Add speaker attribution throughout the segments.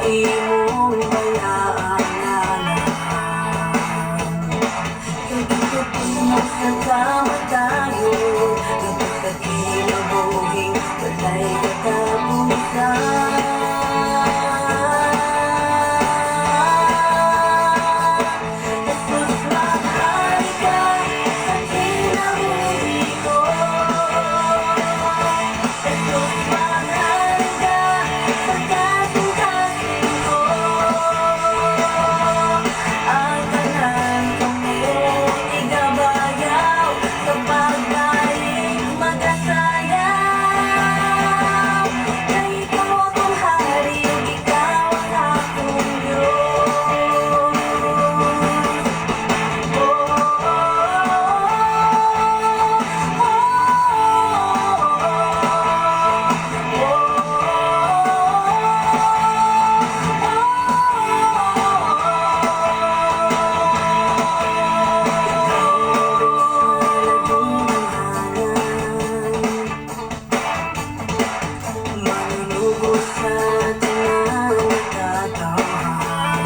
Speaker 1: imong balaan ngalan. Kay gitubos mo sa kamatayon, ngadto sa kinabuhing walay katapusan. Jesus, maghari ka sa kinabuhi ko. Jesus, maghari ka sa kasing-kasing ko. Ang tanan kamong igabayaw, sa pagdaig magasayaw. Kay ikaw akong hari ug ikaw ang akong Diyos. Oh, oh, oh. Manunubos sa tanang katawhan.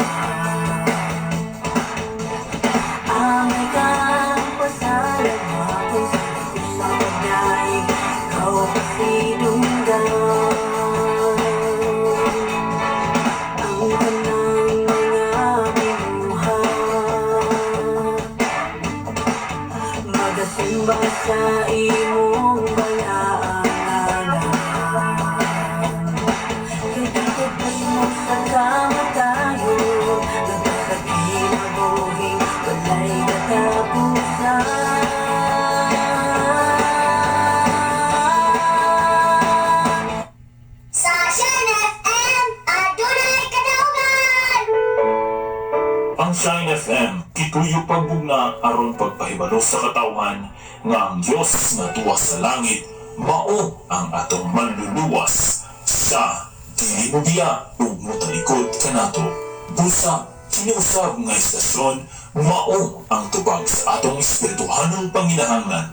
Speaker 1: Angay kang pasalamaton sa sa pagdaig, ikaw pasidunggan. Ang tanang mga binuhat magasimba sa imong balaan ngalan. Kay gitubos mo sa kamatayon, ngadto sa kinabuhing walay katapusan.
Speaker 2: Sa Shine FM, adunay kadaugan!
Speaker 3: Ang Shine FM, gituyo pagbugna aron pagpahibalo sa katawhan nga ang Dios nga tuwa sa langit mao ang atong manluluwas sa dili mo biya ug motalikod kanato. Busa kini usab nga istasyon mao ang tubag sa atong espirituhanong panginahanglan.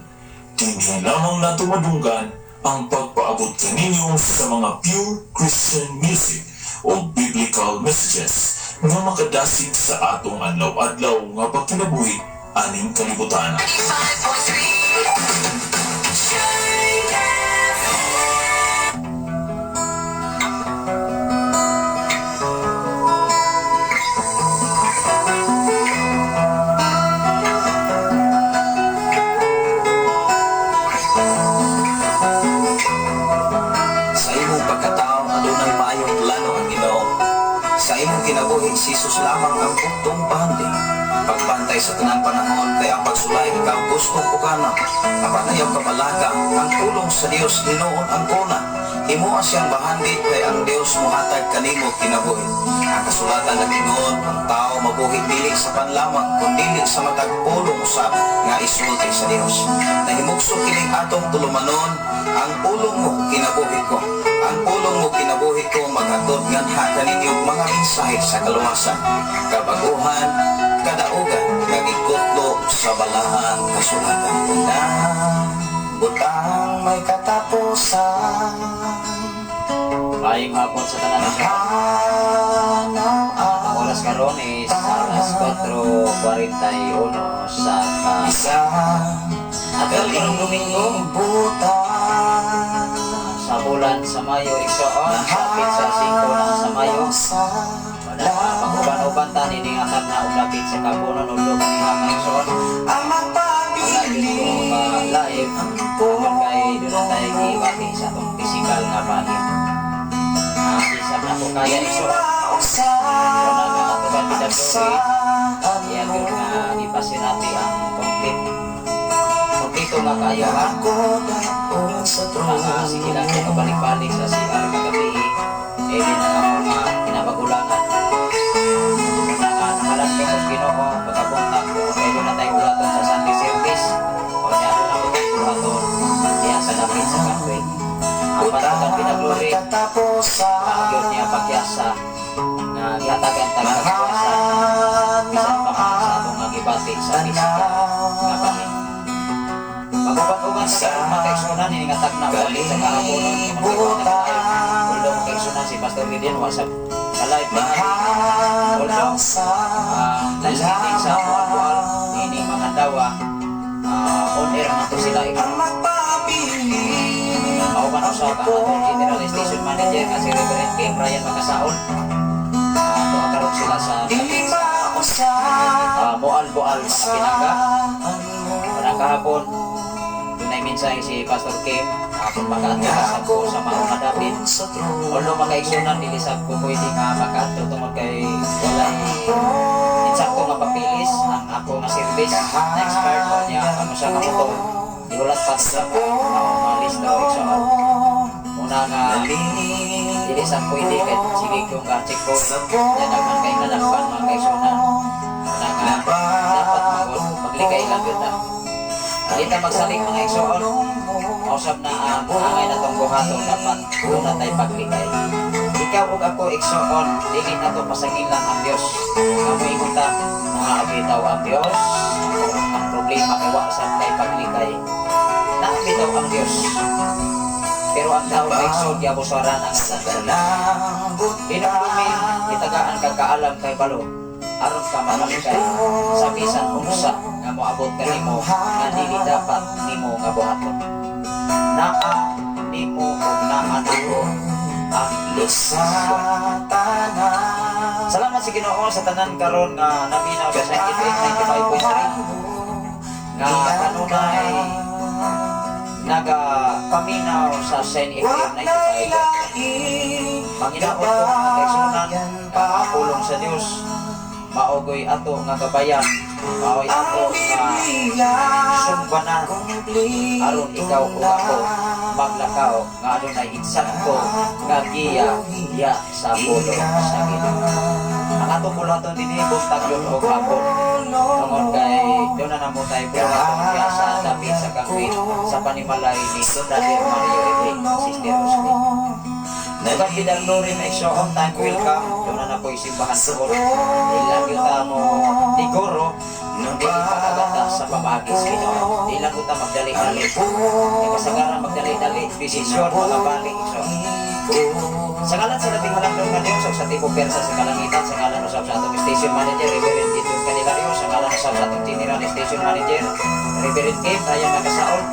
Speaker 3: Dinhi lamang nato madunggan ang pagpaabot kaninyo sa mga pure Christian music o biblical messages nga makadasig sa atong adlaw-adlaw nga pagkinabuhi aning kalibutan.
Speaker 1: 95.3 Shine FM.
Speaker 4: Sa imong pagkatao, adunay maayong plano ang Ginoo. Sa imong kinabuhi, si Jesus lamang ang buktong bahandi. Pagbantay sa tanang panahon kay ang pagsulay ikaw gustong pukana. Apan ayaw kabalaka, ang pulong sa Dios hinuon ang kuna. Himoa siyang bahandi kay ang Dios mohatag kanimo kinabuhi. Ang kasulatan nag-ingon, ang tao mabuhi dili sa pan lamang, kundili sa matag pulong usab nga isulti sa Dios. Nahimugso kining atong tulumanon, ang pulong mo kinabuhi ko. Ang pulong mo kinabuhi ko maghatod nganha kaninyo mga mensahe sa kaluwasan, kabaguhan, kadaugan, nga gikutlo sa balahang kasulatan. Na butang may katapusan.
Speaker 5: Maayong hapon sa tanan.
Speaker 4: Mahanaw
Speaker 5: Ang oras karon is alas 4:41 sa
Speaker 4: isa
Speaker 5: Atol karong Domingo
Speaker 4: kalibutan.
Speaker 5: Sa bulan sa Mayo, igsoon, sa petsa 5 na sa Mayo. Wala pa pag-uban-uban ta nining atag na og lapit sa kapunon ulo kaniha nga, igsoon.
Speaker 4: Ang
Speaker 5: Wala gyud ko
Speaker 4: magpabili
Speaker 5: ma-live apan kay doon na tayo gibati sa atong physical nga bahin. Ah, bisag na ko kaya, igsoon. Pero na nga atuban PWD, iya gyud nga gipasinati ang complete kompleto nga kaayohan. Nga sige lang ko kabalik-balik sa CR kagabi eh, di na ako nga kinamagulangan. Nga nakalan ko Ginoo pagkabuntag ko kay doon na tayo bulaton sa Sunday service. O niya doon ako tayo bulaton diya sa dapit sa Conway. Ang patukan pinaglory ang gyud niya pagyasa nga gihatagan tag kagawasan bisan pa man sa atong nga gibati sa physical nga bahin. Pag-uban-uban sa karon mga kaigsunan ini nga tagna ulit sa kahaponon. Kung na tayo. Although mga kaigsunan, si Pastor Gideon wa sa live tingali.
Speaker 4: Mahanaw
Speaker 5: Also,
Speaker 4: sa
Speaker 5: ang live streaming sa Bual-Bual, nining mga dawa, on air man to sila
Speaker 4: Ang
Speaker 5: ikaw.
Speaker 4: magpabilin
Speaker 5: Kauban usab ang atong General Station Manager nga si Reverend Kim Ryan Makasaon. Tuwa karon sila sa
Speaker 4: Dili mausap
Speaker 5: Moal-Boal mga pinaka.
Speaker 4: ang
Speaker 5: Unang kahapon, dunay mensahe si Pastor Kim kung makaadto ka ko sa maong kadapit.
Speaker 4: sa trono.
Speaker 5: Although mga kaigsunan, dili sab ko pwede nga makaadto tungod kay walay insakto nga papilis ang ako nga service na expired ko niya ang usa ka motor. Gihulat pa sa mga list daw, igsoon. Muna nga dili sa pwede kay sige ko nga check ko niya daghan kay nalakpan, mga kaigsunan. Muna nga dapat magod maglikay lang yun na. Dili ta magsalig, mga igsoon. Mausab na ang angay na tong buhaton, dapat duna tay paglikay. Ikaw ug ako, igsoon, dili na to pasangilan ang Dios. Nga moingon ta, mga bitaw ang Dios, ang problema kay wa sad kay paglikay. Naa bitaw ang Dios. Pero ang tao kay igsoon, giabusaran ang
Speaker 4: Sa
Speaker 5: atang sarili.
Speaker 4: tanang
Speaker 5: Hinumdumi, gitagaan kag kaalam kay balo aron ka makalikay sa bisan unsa nga moabot kanimo nga dili dapat nimo nga buhaton. Naa nimo ug naa nako ang
Speaker 4: sa
Speaker 5: leksyon.
Speaker 4: tanan.
Speaker 5: Salamat sa Ginoo sa tanan karon nga naminaw sa 95.3 nga kanunay naga paminaw sa Saint
Speaker 4: Wa
Speaker 5: FM
Speaker 4: na'y
Speaker 5: 95.3.
Speaker 4: laing
Speaker 5: Panginoon ko mga kaigsunan
Speaker 4: gabayan
Speaker 5: nga
Speaker 4: pa.
Speaker 5: pulong sa Dios maogoy ato nga gabayan, maoy
Speaker 4: Ang
Speaker 5: ato nga
Speaker 4: Biblia
Speaker 5: sumbanan
Speaker 4: kumpleto
Speaker 5: aron ikaw ug ako
Speaker 4: na.
Speaker 5: maglakaw nga adunay insakto nga giya ya sa pulong sa Ginoo. Ang atong buluhaton dinhi buntag yun og hapon tungod kay doon na namo tayo buluhaton diha sa dapit sa kangwit sa panimalay ni Brother Mario Enrique, Sister Roslyn. To God be the glory, mga igsoon, time will come. Doon na na po simbahan doon. Ilang yuta mo niguro, dili pagkagata sa pamaagi sa Ginoo. Di lang yuta magdali-dali. Kay kasagaran magdali-dali, desisyon mga balik, igsoon. Sa ngalan sa labing halangdon nga Diyos, ug sa tibuok pwersa sa kalangitan, sa ngalan usab sa atong station manager, Reverend Gideon Candelario, sa ngalan usab sa atong general station manager, Reverend Kim Ryan Nagasaon,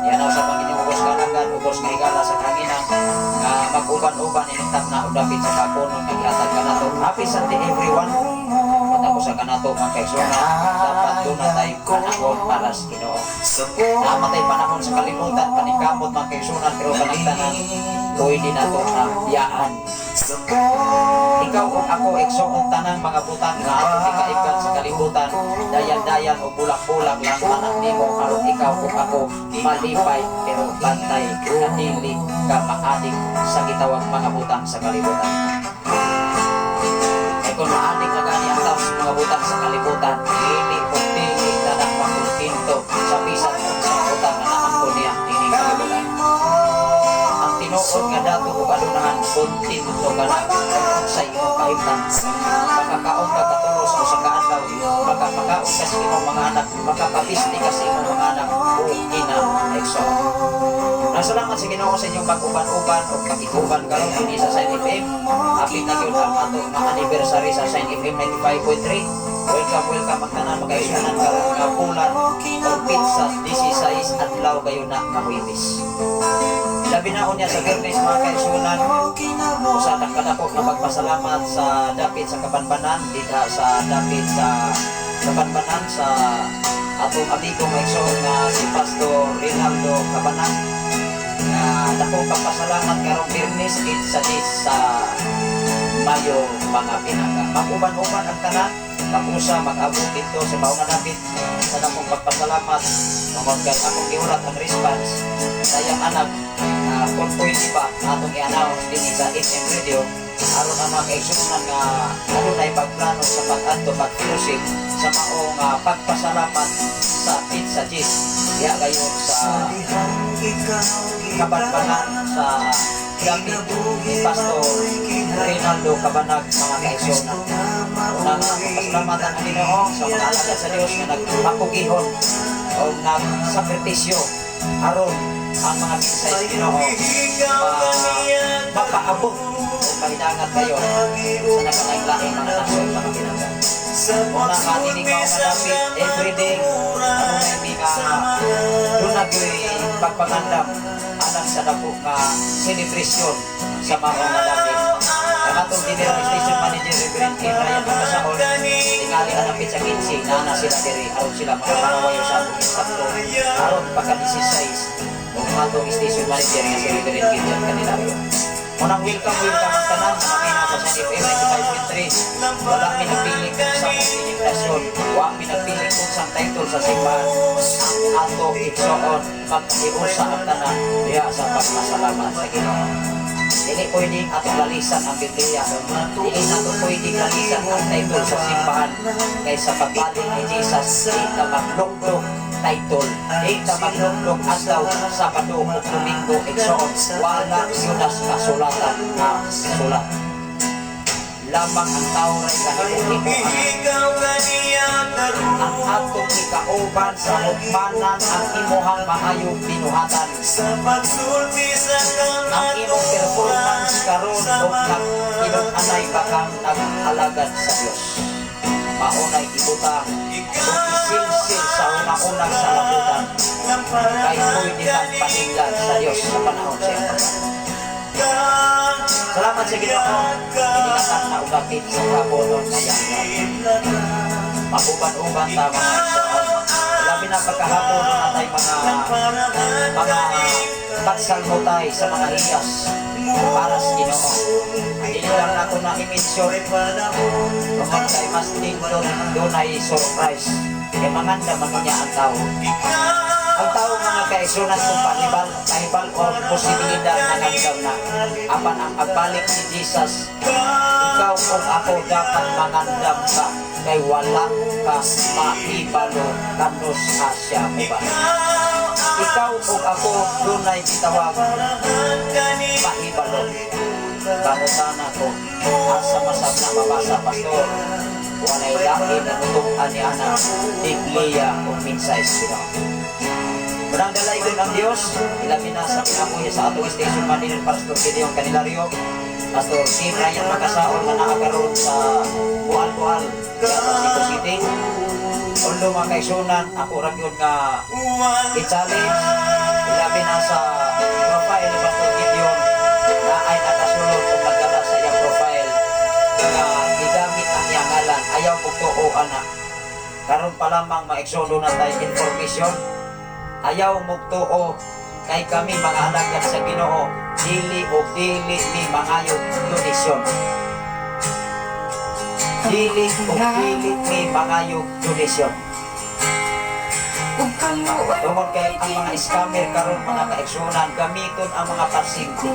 Speaker 5: yan usab ang inyong ubos kalagan, ubos nga higala sa kahanginan, nga mag-uban-uban ining na og dapit sa kapunon nga gihatag kanato. Happy Sunday, everyone. Matapos ang kanato, mga kaigsunan, dapat duna tay panahon para sa Ginoo. Naa tay panahon sa kalibutan, paningkamot, mga kaigsunan, pero kanang tanan, pwede na to na biyaan. Ikaw ug ako, igsoon, tanang mga butang nga atong gikaibgan sa kalibutan, dayan-dayan o bulak-bulak lang tanan nimo aron ikaw ug ako malipay, pero bantay nga dili ka maadik sa gitawag mga butang sa kalibutan. Kay kung maadik na gani ang tao sa mga butang sa kalibutan, dili o dili na na makontento sa bisan unsang butang nga naangkon niya nining kalibutan. Ang tinuod nga dato ug adunahan, kontento ka na sa imong kahimtang. Makakaon ka katulo sa usa ka adlaw, makapakaon ka sa imong mga anak, makapabisti ka sa imong mga anak, okay na, igsoon. Nasalamat sa Ginoo sa inyong pag-uban-uban o pag-iguban karon dinhi sa Sign FM. Hapit na gyud ang ato nga anniversary sa Sign FM 95.3. Welcome, welcome ang tanan mga kaigsunan karon nga bulan o petsa 16 adlaw kayo na nga Huwebes. Labi na unya sa Biyernes, mga kaigsunan, usa ka kadako nga pagpasalamat sa dapit sa kabanbanan dinha sa dapit sa kabanbanan sa atong amigo, mga igsoon, nga si Pastor Rinaldo Cabanang nga dakong pagpasalamat karong Biyernes 8 sa 10 sa Mayo, mga pinaka. Mag-uban-uban ang tanan, mag-usa, mag-abot dito sa maong dapit sa dakong pagpasalamat tungod kay akong gihulat ang response sa iyang anak na kung pwede ba atong i-announce dinhi sa FM Radio aron ang mga kaigsunan nga adunay pagplano sa pag-adto pag-fellowship sa maong pagpasalamat sa Pizza Gis diha gayon sa kabanbanan sa dapit ni Pastor Rinaldo Cabanag, mga kaigsunan. Una nga pasalamatan ang Ginoo sa mga alagad sa Dios nga nagpapugihon o nagsakripisyo aron ang mga mensahe sa Ginoo mapaabot o pahidangat kayo sa nagkalain mga nasod, mga pinangga. Una nga tinig mao nga dapit everyday adunay mi nga doon na gyud pagpangandam alang sa dako nga selebrasyon sa mao nga dapit. Ang atong General Station Manager, Reverend Kim Ryan Makasaon, tingali anapit sa 15 naa na sila diri aron sila makapangawayo sa atong insakto aron pagka 16 ug atong station manager nga si Reverend Gideon Candelario. Unang welcome, welcome ang tanan sa maminaw sa Shine FM 95.3. Wala mi nagpili kung sa komunikasyon, wa mi nagpili kung sa title sa simbahan. Ang ato igsoon, maghiusa ang tanan diha sa pagpasalamat sa Ginoo. Dili pwedeng atong lalisan ang Biblia. Dili nato pwedeng lalisan ang title sa simbahan. Kay sa pagbalik ni Jesus, di ta maglukdok title. Di ta maglukdok adlaw, Sabado o Domingo, igsoon. Wala yunas kasulatan nga sulat. Lamang ang tao ray kahimo. Ang atong ikauban sa hukmanan ang imuhang maayong binuhatan. Ang imong performance karon og nag-inud-anay ba kang nag-alagad sa Dios. Maunay ibutang ug isilsil sa una-una sa labutan kay pwede kang paniglan sa Dios sa panahon sa iyang pagbalik. Salamat sa Ginoo. Iningatan na og dapit sa kabonon nga yang. Maguban-uban ta, mga igsoon. Labi na pagkahapon natay mga pagsalmutay sa mga hiyas para sa Ginoo. Dili lang nato na i-mention tungod kay mas nindot dunay surprise. Kay manganda man niya ang tao. Ang tao, mga kaigsunan, kung panibal, kahibal o posibilidad na nagdaw na. Apan ang pagbalik ni Jesus, ikaw kung ako dapat mangandam ka kay wala ka maibalo kanus asya mo ba. Ikaw ug ako dunay gitawag mahibalo. Pangutana ko, asa masab na mabasa, Pastor? Walay lain na mutukan ni ana, Biblia o minsay sila. Unang dalaygon ang Dios, ilabi na sa kinabuhi sa atong station manager, Pastor Gideon Candelario, Pastor Kim Ryan Makasaon nga naa karon sa Bual-Bual, sa Cebu City. Although, mga kaigsunan, ako ra gyud nga i-challenge, ilabi na sa profile ni Pastor Gideon na ay nakasulod o magdala sa iyang profile nga gigamit ang iyang ngalan. Ayaw kong tuo ana. Karon pa lamang maigsoon na tayo information. Ayaw mugtuo kay kami mga alagad sa Ginoo, dili o dili mi mangayo donasyon. Dili o dili mi mangayo donasyon. Tungod kay ang mga scammer karon, mga kaigsunan, gamiton ang mga pasyente.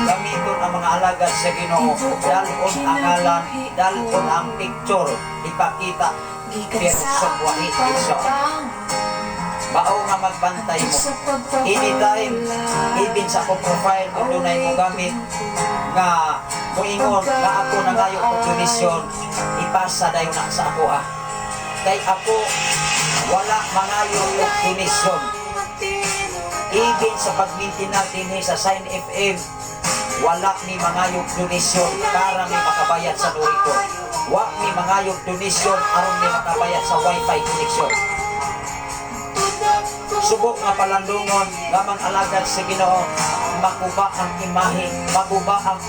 Speaker 5: Gamiton ang mga alagad sa Ginoo, dalon ang ngalan, dalon ang picture, ipakita pero sa buhi, igsoon. Bao nga magbantay mo. Anytime, even sa akong profile, kung dunay mo gamit nga muingon nga ako nangayo og donasyon, ipasa dayon na sa ako ah. Kay ako wala mangayo og donasyon. Even sa pag-maintain dinhi sa Sign FM, wala mi mangayog donasyon para mi makabayad sa Noriko. Wa mi mangayog donasyon aron mi makabayad sa wifi connection. Subok nga palandungon lamang alagad sa Ginoo, makuba ang imahe, makuba ang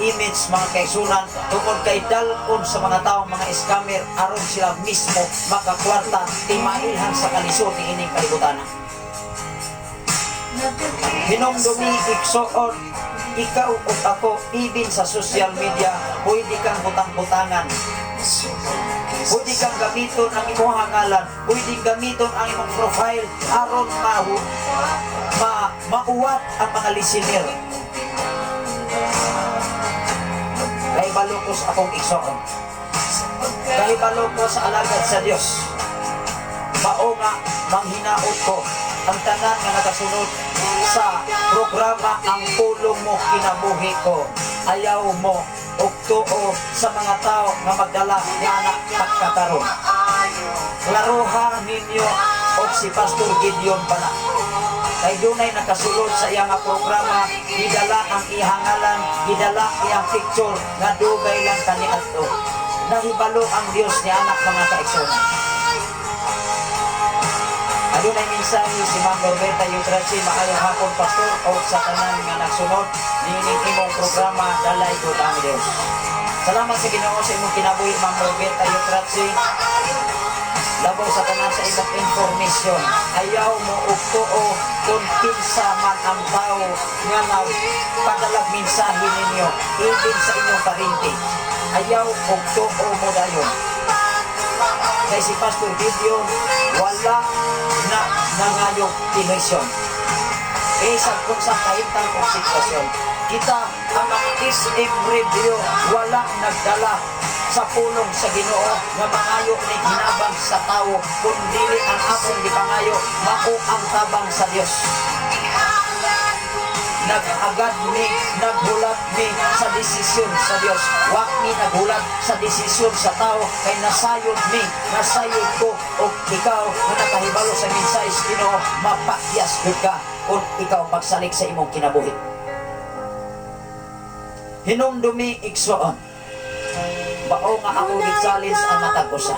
Speaker 5: image, mga kaigsunan, tungod kay dalon sa mga taong mga scammer aron sila mismo makakwarta timailhan sa kalisod ni ining kalibutan. Hinumdumi, igsoon, ikaw ug ako, even sa social media, pwede kang butang-butangan. Pwede kang gamiton ang imong ngalan, pwede gamiton ang imong profile aron mauwat ang mga listener. Kay balokos akong igsoon. Kay ko sa alagad sa Dios. Mao nga manghinaot ko ang tanan nga nagasunod sa programa Ang Pulong Mo Kinabuhi Ko. Ayaw mo og tuo sa mga tao nga magdala ni ana pagkakaron. Klaroha ninyo og si Pastor Gideon bala. Kay dunay nakasulod sa iya nga programa, gidala ang iyang ngalan, gidala iyang picture nga dugay lang kaniadto. Nahibalo ang Dios ni anak, mga kaigsuonan. Adunay mensahe si Ma'am Norberta Yutrachi: "Maayong hapon, Pastor, o sa tanan nga nagsunod niining imong programa, dalay gud ang Dios." Salamat sa Ginoo sa imong kinabuhi, Ma'am Norberta Yutrachi. Labaw sa tanan sa imong information. Ayaw mo og tuo kung kinsa man ang tao nga nagpadalag mensahe ninyo, even sa inyong parente. Ayaw og tuo mo dayon. Kay si Pastor Gideon, wala na nangayong telebisyon. Kaysa kung sa kahimtang o sitwasyon, kita ang mga SM Radio wala nagdala sa pulong sa Ginoo nga mangayo ni hinabang sa tawo, kun dili ang atong gipangayo mao ang tabang sa Dios. Nag-agad mi, naghulat mi sa desisyon sa Dios. Wa mi naghulat sa desisyon sa tao kay nasayod mi, nasayod ko og ikaw nga nakahibalo sa mensahe sa Ginoo, mapakyas gud ka kung ikaw magsalig sa imong kinabuhi. Hinumdumi, igsoon. Mao nga akong gi-challenge ang matag usa.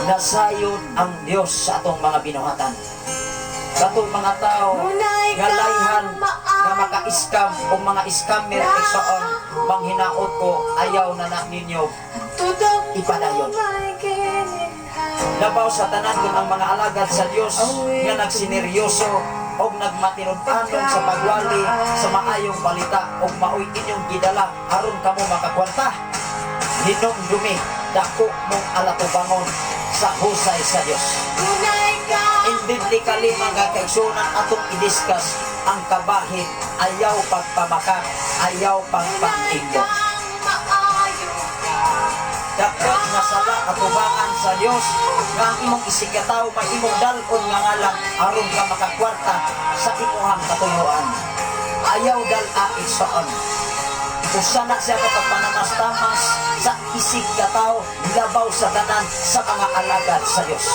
Speaker 5: Nasayod ang Dios sa atong mga binuhatan. Katong mga tao nga layhan nga maka-scam o mga scammer, igsoon, manghinaot ko ayaw na na ninyo ipadayon. Labaw sa tanan kung ang mga alagad sa Dios nga nagsineryoso o nagmatinud-anon sa pagwali sa maayong balita o maoy inyong gidala aron kamo makakwarta. Hinumdumi, dako mong alatubangon sa husay sa Dios. In biblically, mga kaigsuonan, atong i-discuss ang kabahin, ayaw pagpamakak, ayaw pagpang-imbot. Dapat nga sala atubangan sa Dios nga ang imong isigkatawo may imong dal-on nga ngalan aron ka makakwarta sa imuhang katuyuan. Ayaw dal-a, igsoon. Usa na siya kapag panamastamas sa isigkatawo, labaw sa tanan sa mga alagad sa Dios.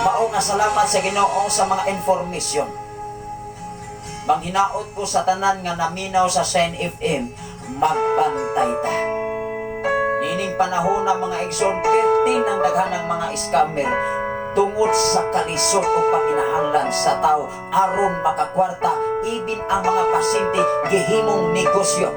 Speaker 5: Mao nga salamat sa Ginoo sa mga information. Manghinaot ko sa tanan nga naminaw sa Shine FM, magbantay ta. Niining panahon na, mga igsoon, 13 ang daghanang mga scammer tungod sa kalisod o panginahanglan sa tao aron makakwarta, even ang mga pasyente gihimong negosyo.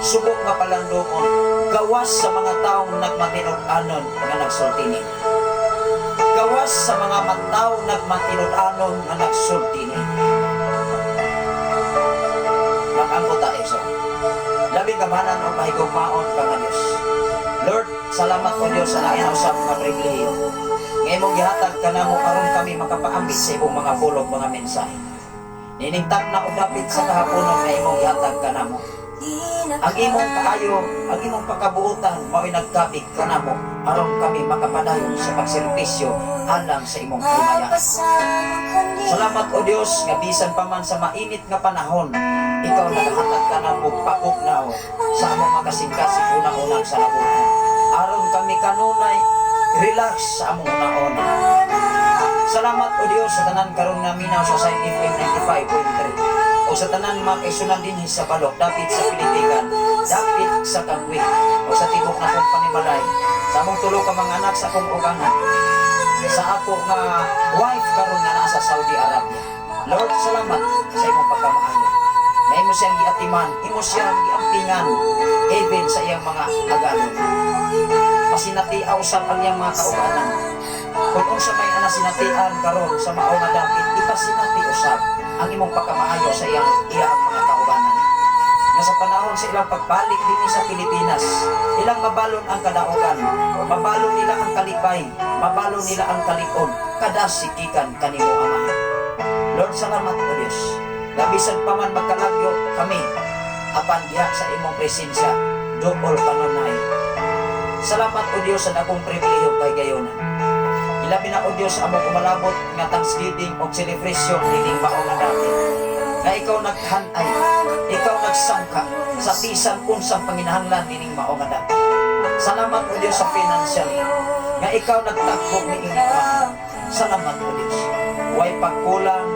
Speaker 5: Subok nga palandoon, gawas sa mga taong nagmatinud-anon nga nagsulti ni. Gawas sa mga tao nagmatinud-anon nga nagsulti ni. Makampo ta, igsoon. Labing gamhanan o mahigugmaon ka nga Diyos. Lord, salamat o Diyos sa lain usab nga pribilehiyo nga imong gihatag kanamo aron kami makapaambit sa imong mga pulong, mga mensahe. Niningtag na og dapit sa kahaponon nga imong gihatag kanamo. Ang imong kaayo, ang imong pagkabuotan mao'y nagkabig kanamo aron kami makapadayon sa pagserbisyo alang sa imong himaya. Salamat o Dios nga bisan pa man sa mainit nga panahon, ikaw nagahatag kanamo pagugnaw sa among makasing-kasing una-unang sa labuhan. Aron kami kanunay relax sa among una-una. Salamat o Dios sa tanan karon nga minaw sa Shine FM 95.3 o sa tanan mga kaigsuonan dinhi sa Balok, dapit sa Pilitikan, dapit sa Kagwit, o sa tibok na kong panimalay, sa among tulo ka mga anak, sa akong ugangan, sa ako nga wife karon nga nasa Saudi Arabia. Lord, salamat sa imong pagkamaayo. Na imo siyang giatiman, imo siyang giampingan, even sa iyang mga agalon. Pasinatiaw usab ang iyang mga kaubanan. Kung unsa may anasinatian karon sa mao nga dapit, ipasinati usab ang imong pagkamaayo sa iyang mga kaubanan. Nga sa panahon sa ilang pagbalik dinhi sa Pilipinas, ilang mabalon ang kadaugan, mabalon nila ang kalipay, mabalon nila ang kalig-on, kadasikikan kanimo, Amahan. Lord, salamat o Diyos. Bisan pa man magkalagyo kami, apan diha sa imong presensya, duol kanunay. Salamat o Diyos sa dakong pribilehiyo kay gayonan. Ilabi na o Diyos among umalabot nga Thanksgiving o celebration nining mao nga dapit. Nga ikaw naghanay, ikaw nagsangka sa bisan unsang panginahanglan nining mao nga dapit. Salamat o Diyos sa financial.
Speaker 4: Nga ikaw nagtakbo ni imong Amahan. Salamat, O Diyos. Way pagkulang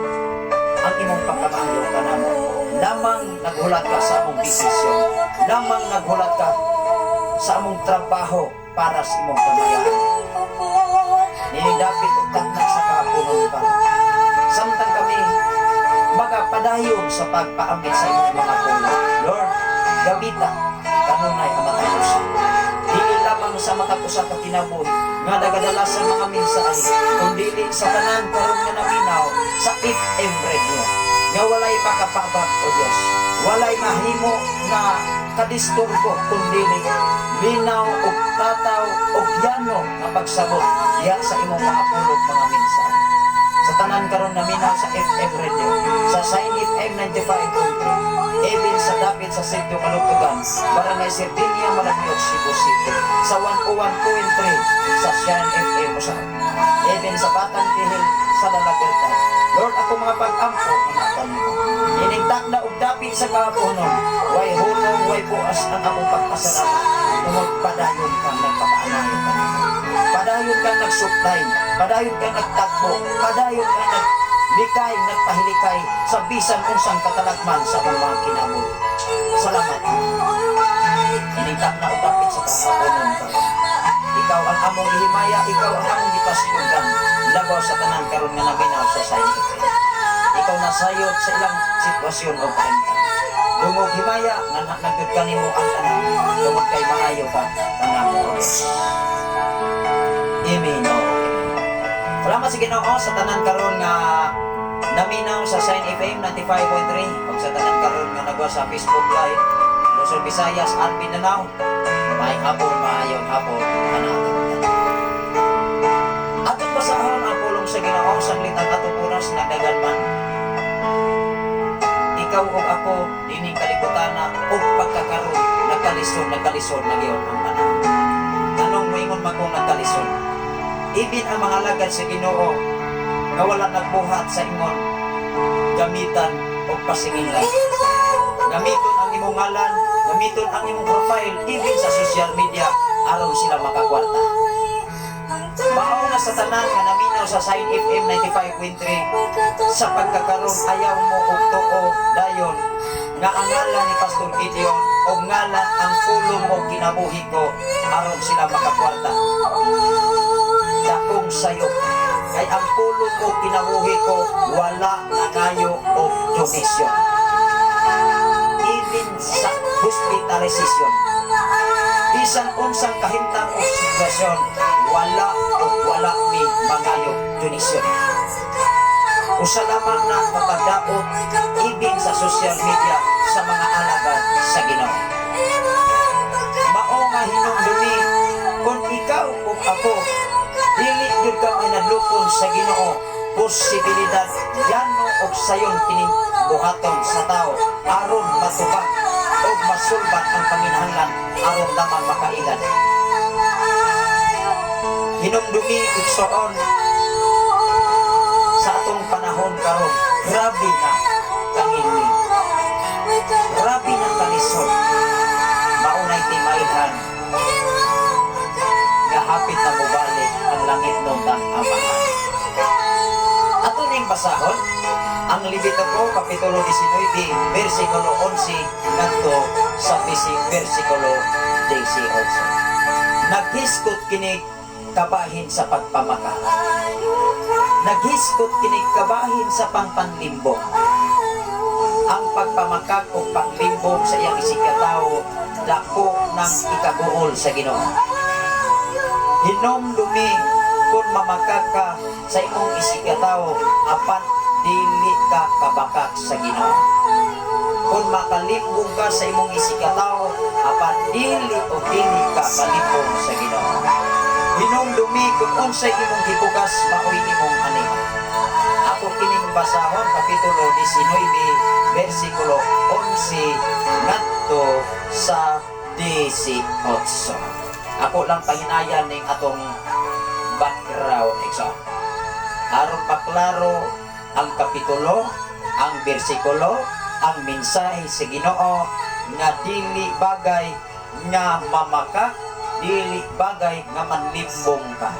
Speaker 4: ang imong pagkamaayo kanamo. Lamang naghulat ka sa among desisyon. Lamang naghulat ka sa among trabaho para sa imong kamayaan. Nining dapit og takna sa kahaponon pa. Samtang kami magapadayon sa pagpaambit sa imong mga pulong. Lord, gamita kanunay ang matag usa. Dili lamang sa matag usa ka kinabuhi nga nagadala sa mga mensahe, kung dili sa tanan karon nga naminaw sa FM Radio nga walay makapabag, O Dios. Walay mahimo nga kadisturbo kung dili linaw og tataw og yano nga pagsabot diha sa imong mga pulong, mga mensahe. Sa tanan karon naminaw sa FM Radio, sa Sign FM 95.3, even sa dapit sa Sitio Kalugtugan, Barangay Serdinia, Malabioc, Cebu City, sa 101.3 sa Shine FM usa, even sa Batang Tihil sa La Libertad. Lord, ako mga pag-ampo nga kanimo. Ining takna og dapit sa kahaponon, way hulong, way buas ang akong pagpasalamat. Tungod padayon kang nagpakaanayo kanimo. Padayon kang nagsuplay, padayon kang nagtagpo, padayon kang naglikay, nagpahilikay sa bisan unsang katalagman sa among mga kinabuhi. Salamat. Ining takna og dapit sa kahaponon karon. Ikaw ang among gihimaya, ikaw ang among gipasuyugan. Labaw sa tanan karon nga naminaw sa Sign FM. Ikaw nasayod sa ilang sitwasyon o kahimtang. Dungog himaya nga nagyud kanimo ang tanan tungod kay maayo ka kanamo, O Dios. Amen. O amen. Salamat sa Ginoo sa tanan karon nga naminaw sa Sign FM 95.3 ug sa tanan karon nga nagwa sa Facebook Live. Luzon, Visayas at Mindanao. Maayong hapon, maayong hapon kanato. Atong basahon ang pulong sa Ginoo saglit ang atong oras nagdagan man. Ikaw ug ako dining kalibutana ug pagkakaron nagkalisod, nagkalisod na gyud ang panahon. Anong moingon man kung nagkalisod? Even ang mga alagad sa Ginoo nga wala nagbuhat sa ingon gamitan og pasingilan. Gamiton ang imong ngalan, gamiton ang imong profile even sa social media aron sila makakwarta. Mao nga sa tanan nga naminaw sa Sign FM 95.3, sa pagkakaroon ayaw mo og tuo dayon nga ang ngalan ni Pastor Gideon o ngalan ang pulong mo kinabuhi ko aron sila makakwarta. Dakong sayo kay ang pulong ko kinabuhi ko wala nangayo og donation. Even sa hospitalization, bisan unsang kahimtang o sitwasyon, wala o wala mi mangayo donation. Usa lamang na mapagdaot even sa social media sa mga alagad sa Ginoo. Mao nga hinumdumi kung ikaw o ako dili gyud ka mahinadlokon sa Ginoo, posibilidad yano og sayon kining buhaton sa tao aron matubag o masulbat ang panginahanglan aron lamang makailad. Hinumdumi, igsoon, sa atong panahon karon, grabe na kangilwi, grabe na kalisod. Maunay timailhan nga hapit na mobalik ang langit tang Amahan. Ato ning basahon ang Levitico Kapitulo 19 versikulo 11 ngadto sa versikulo 18. Naghisgot kini kabahin sa pagpamaka. Naghisgot kini kabahin sa pangpanlimbong. Ang pagpamakak o panglimbong sa iyang isigkatawo dako ng ikaguol sa Ginoo. Hinumdumi kung mamakak ka sa imong isigkatawo apan dili ka kabakak sa Ginoo. Kung makalimbong ka sa imong isigkatawo apan dili o dili ka kalimbong sa Ginoo. Hinumdumi kung unsay imong gibugas, maoy imong anihon. Ako kining basahon Kapitulo 19 versikulo 11 ngadto sa 18. Ako lang pahinayan ning atong background, igsoon. Aron maklaro ang kapitulo, ang bersikulo, ang mensahe sa Ginoo nga dili bagay nga mamaka,
Speaker 5: Dili bagay nga manlimbong ka.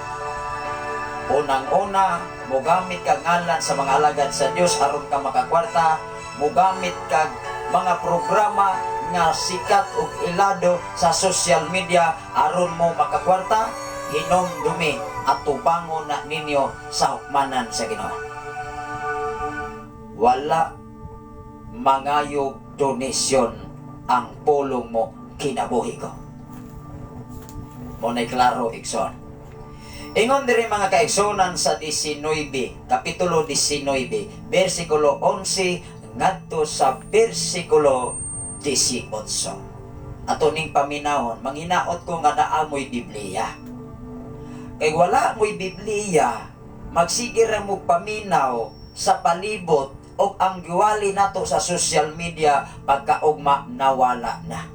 Speaker 5: Unang-una, mogamit ka ngalan sa mga alagad sa Dios aron ka makakwarta, mogamit kag mga programa nga sikat ug ilado sa social media aron mo makakwarta, hinomdumi at tubangon na ninyo sa hukmanan sa Ginoo. Wala mangayog donasyon ang pulong mo kinabuhi ko. Mao na'y klaro, igsoon. Ingon diri, mga kaigsunan, sa 19, kapitulo 19, versikulo 11 ngadto sa versikulo 18. Ato ning paminawon, manghinaot ko nga naa mo'y Biblia. Kay wala mo'y Biblia, magsige ra mo paminaw sa palibot o ang giwali nato sa social media, pagkaugma nawala na.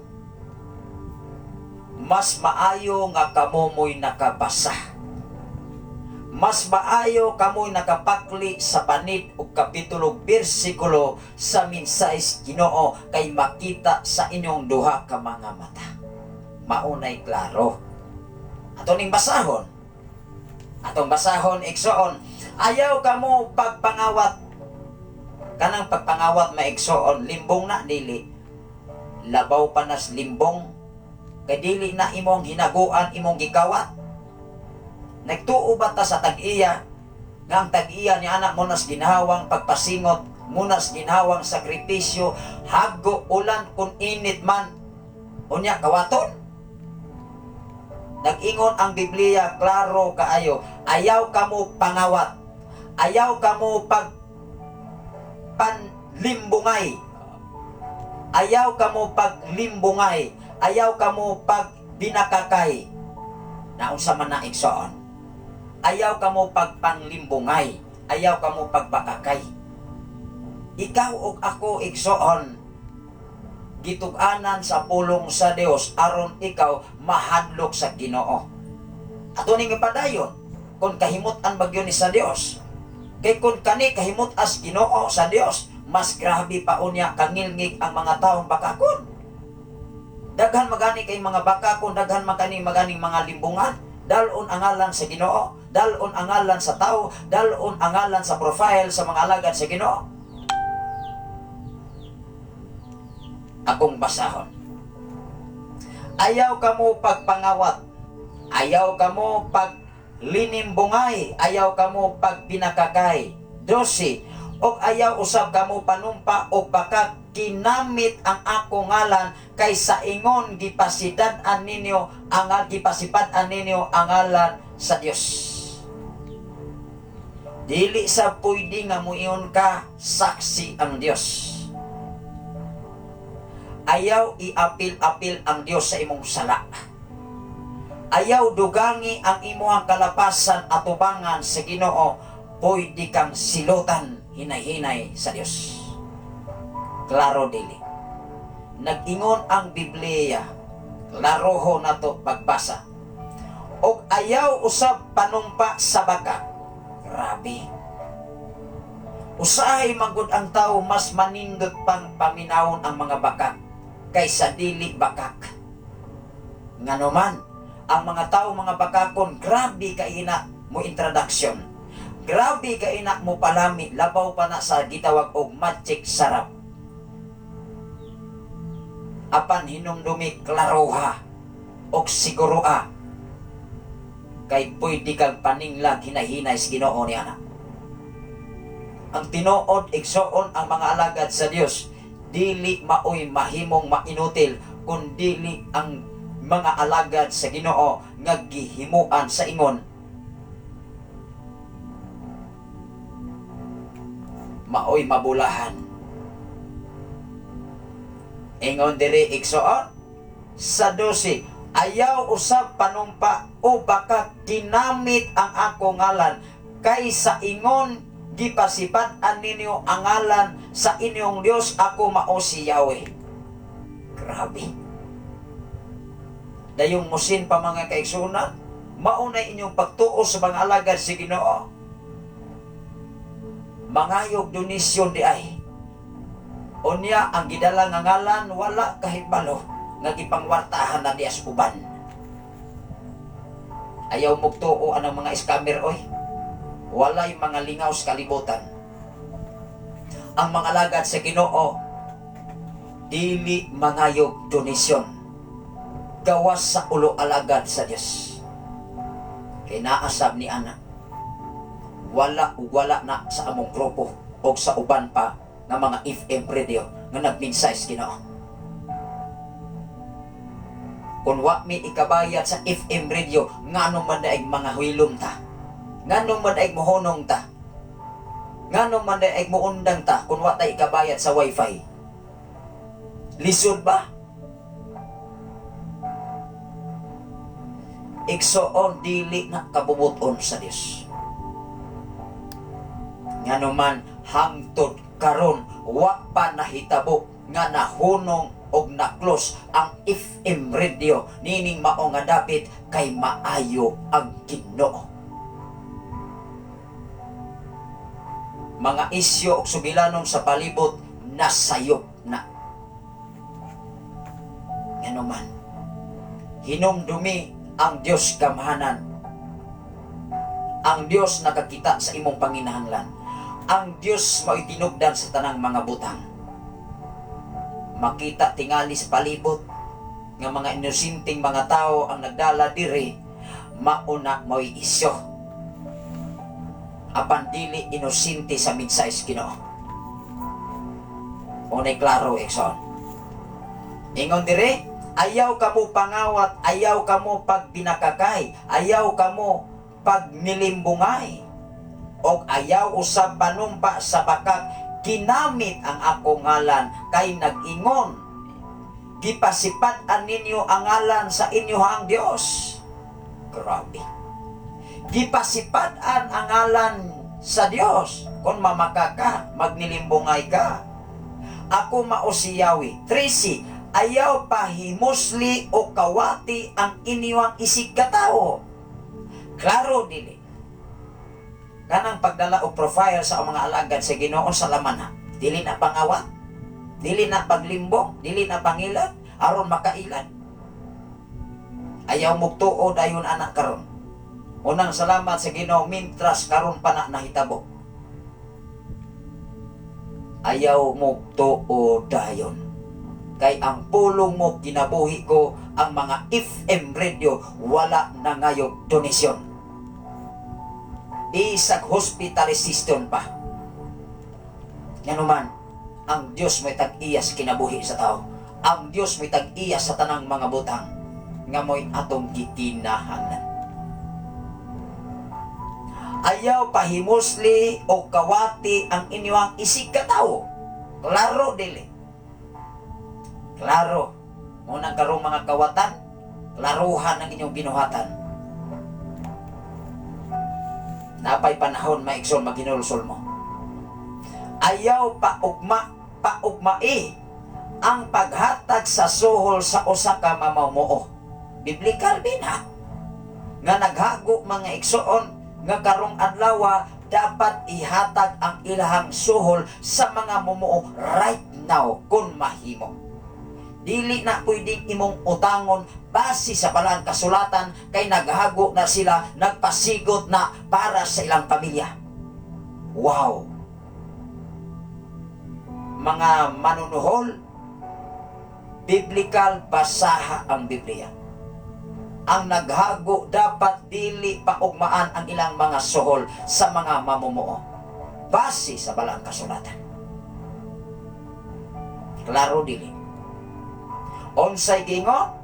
Speaker 5: Mas maayo nga kamo mo'y nakabasa. Mas maayo kamo'y nakapakli sa panid ug kapitulo, bersikulo sa mensahe Ginoo kay makita sa inyong duha ka mga mata. Maunay klaro. Ato ning basahon. Atong basahon, igsoon. Ayaw kamo pagpangawat. Kanang pagpangawat, maigsoon, limbong na dili? Labaw pa nas limbong. Kay dili na imong hinaguan imong gikawat. Nagtuo ba ta sa tag-iya nga ang tag-iya ni anak munas ginhawang pagpasingot, munas ginhawang sakripisyo, hago ulan kung init man, unya kawaton? Nag-ingon ang Biblia klaro kaayo, ayaw kamo pangawat, ayaw kamo pag panlimbungay, ayaw kamo paglimbungay, ayaw kamo pag binakakay. Naunsa man na, igsoon? Ayaw kamo pagpanglimbungay, ayaw kamo pagbakakay. Ikaw ug ako, igsoon, gitug-anan sa pulong sa Dios aron ikaw mahadlok sa Ginoo. Ato ning ipadayon kung kahimut-an bagyo ni sa Dios. Kay kung kani kahimut-as Ginoo sa Dios, mas grabe pa unya kangilngig ang mga taong bakakon. Daghan magani kay mga bakakon, daghan magani maganing mga limbungan. Dalon ang ngalan sa Ginoo, dalon ang ngalan sa tao, dalon ang ngalan sa profile sa mga alagad sa Ginoo. Akong basahon. Ayaw kamo pagpangawat, ayaw kamo paglinimbungay, ayaw kamo pagbinakakay. 12. Og ayaw usab kamo panumpa og baka kinamit ang ako ngalan kay sa ingon gipasidan-an ninyo ang gipasipad-an ninyo ang ngalan sa Dios. Dili sa pwede nga muingon ka saksi ang Dios. Ayaw iapil-apil ang Dios sa imong sala. Ayaw dugangi ang imong kalapasan atubangan sa Ginoo, pwede kang silutan hinay-hinay sa Dios. Klaro dili? Nag-ingon ang Biblia, klaroho nato pagbasa. Og ayaw usab panumpa sa baka. Grabe. Usahay magud ang tao, mas manindot pang paminawon ang mga bakak kaysa dili bakak. Ngano man, ang mga tao mga bakakon, grabe kaina mo introduction. Grabe kaina mo palami, labaw pa na sa gitawag og magic sarap. Apan hinumdumi klaroha og siguroa kay pwede kang paninglag hinahinay sa Ginoo ni ana. Ang tinuod, igsoon, ang mga alagad sa Dios dili maoy mahimong mainutil kun dili ang mga alagad sa Ginoo nga gihimuan sa ingon maoy mabulahan. Ingon diri, igsoon, sa 12, ayaw usab panumpa o baka ginamit ang ako ngalan kay sa ingon gipasipad-an ninyo ang ngalan sa inyong Dios, ako mao si Yahweh. Grabe. Dayong musin pa, mga kaigsunan, maunay inyong pagtuo sa mga alagad si Ginoo. Mangayog donasyon di ay. Unya ang gidala nga ngalan wala kahibalo nga gipangwartahan na dias uban. Ayaw mugtuo anang mga scammer oy. Walay mga lingaw sa kalibutan. Ang mga alagad sa Ginoo dili mangayog donasyon gawas sa ulo alagad sa Dios. Kay naasab ni ana. Wala ug wala na sa among grupo o sa uban pa nga mga FM radio nga nagminsay sa Ginoo. Kung wa mi ikabayad sa FM radio, ngano man daig mga hilom ta? Ngano man daig mohonong ta? Ngano man daig muundang ta kung wa tay ikabayad sa wifi? Lisod ba? Igsoon, dili na kabubuton sa Dios. Ngano man hangtod karon wa pa nahitabo nga nahunong og na-close ang FM radio nining mao nga dapit kay maayo ang Ginoo. Mga isyo og sugilanon sa palibot nasayop na. Ngano man hinumdumi ang Dios gamhanan. Ang Dios nakakita sa imong panginahanglan. Ang Dios mao'y tinugdan sa tanang mga butang. Makita tingali sa palibot nga mga inosenteng mga tao ang nagdala diri, mauna mo'y isyo. Apan dili inosente sa mensahe sa Ginoo. Unay klaro, igsoon. Ingon dire, ayaw kamo pangawat, ayaw kamo pagbinakakay, ayaw kamo pagnilimbungay, og ayaw usab panumpa sa bakak ginamit ang akong ngalan kay nag-ingon gipasipad-an ninyo ang ngalan sa inyohang Dios. Grabe. Gipasipad-an ang ngalan sa Dios kung mamaka ka, magnilimbungay ka. Ako mao si Yahweh. 13, ayaw pahimusli o kawati ang inyong isig katao. Klaro dili. Kanang pagdala og profile sa mga alagad sa Ginoo sa laman ha. Dili na pangawat, dili na paglimbong, dili na pangilat, aron makailan. Ayaw mugtuo dayon anak karon. Unang salamat sa Ginoo mintras karon pa na nahitabo. Ayaw mugtuo dayon. Kay ang pulong mo kinabuhi ko ang mga FM radio wala na ngayog donasyon. Isag hospitalization pa. Nganuman, ang Dios may tag-iya sa kinabuhi sa tao. Ang Dios may tag-iya sa tanang mga butang nga mo'y atong gikinahanglan. Ayaw pahimusli o kawati ang inyong isig katao. Klaro dili. Klaro. Munang karong mga kawatan, klaruhan ang inyong binuhatan. Napay panahon maigsoon maginulsol mo. Ayaw paugma, paugmai ang paghatag sa suhol sa usa ka mamumuo. Biblical bin ha. Nga naghago mga igsoon nga karong adlaw dapat ihatag ang ilahang suhol sa mga mumuo right now kung mahimo. Dili na pwedeng imong utangon base sa balang kasulatan kay naghago na sila, nagpasigot na para sa ilang pamilya. Wow! Mga manunuhol, biblical basaha ang Biblia. Ang naghago dapat dili paugmaan ang ilang mga suhol sa mga mamumuo base sa balang kasulatan. Klaro dili. Unsay giingon?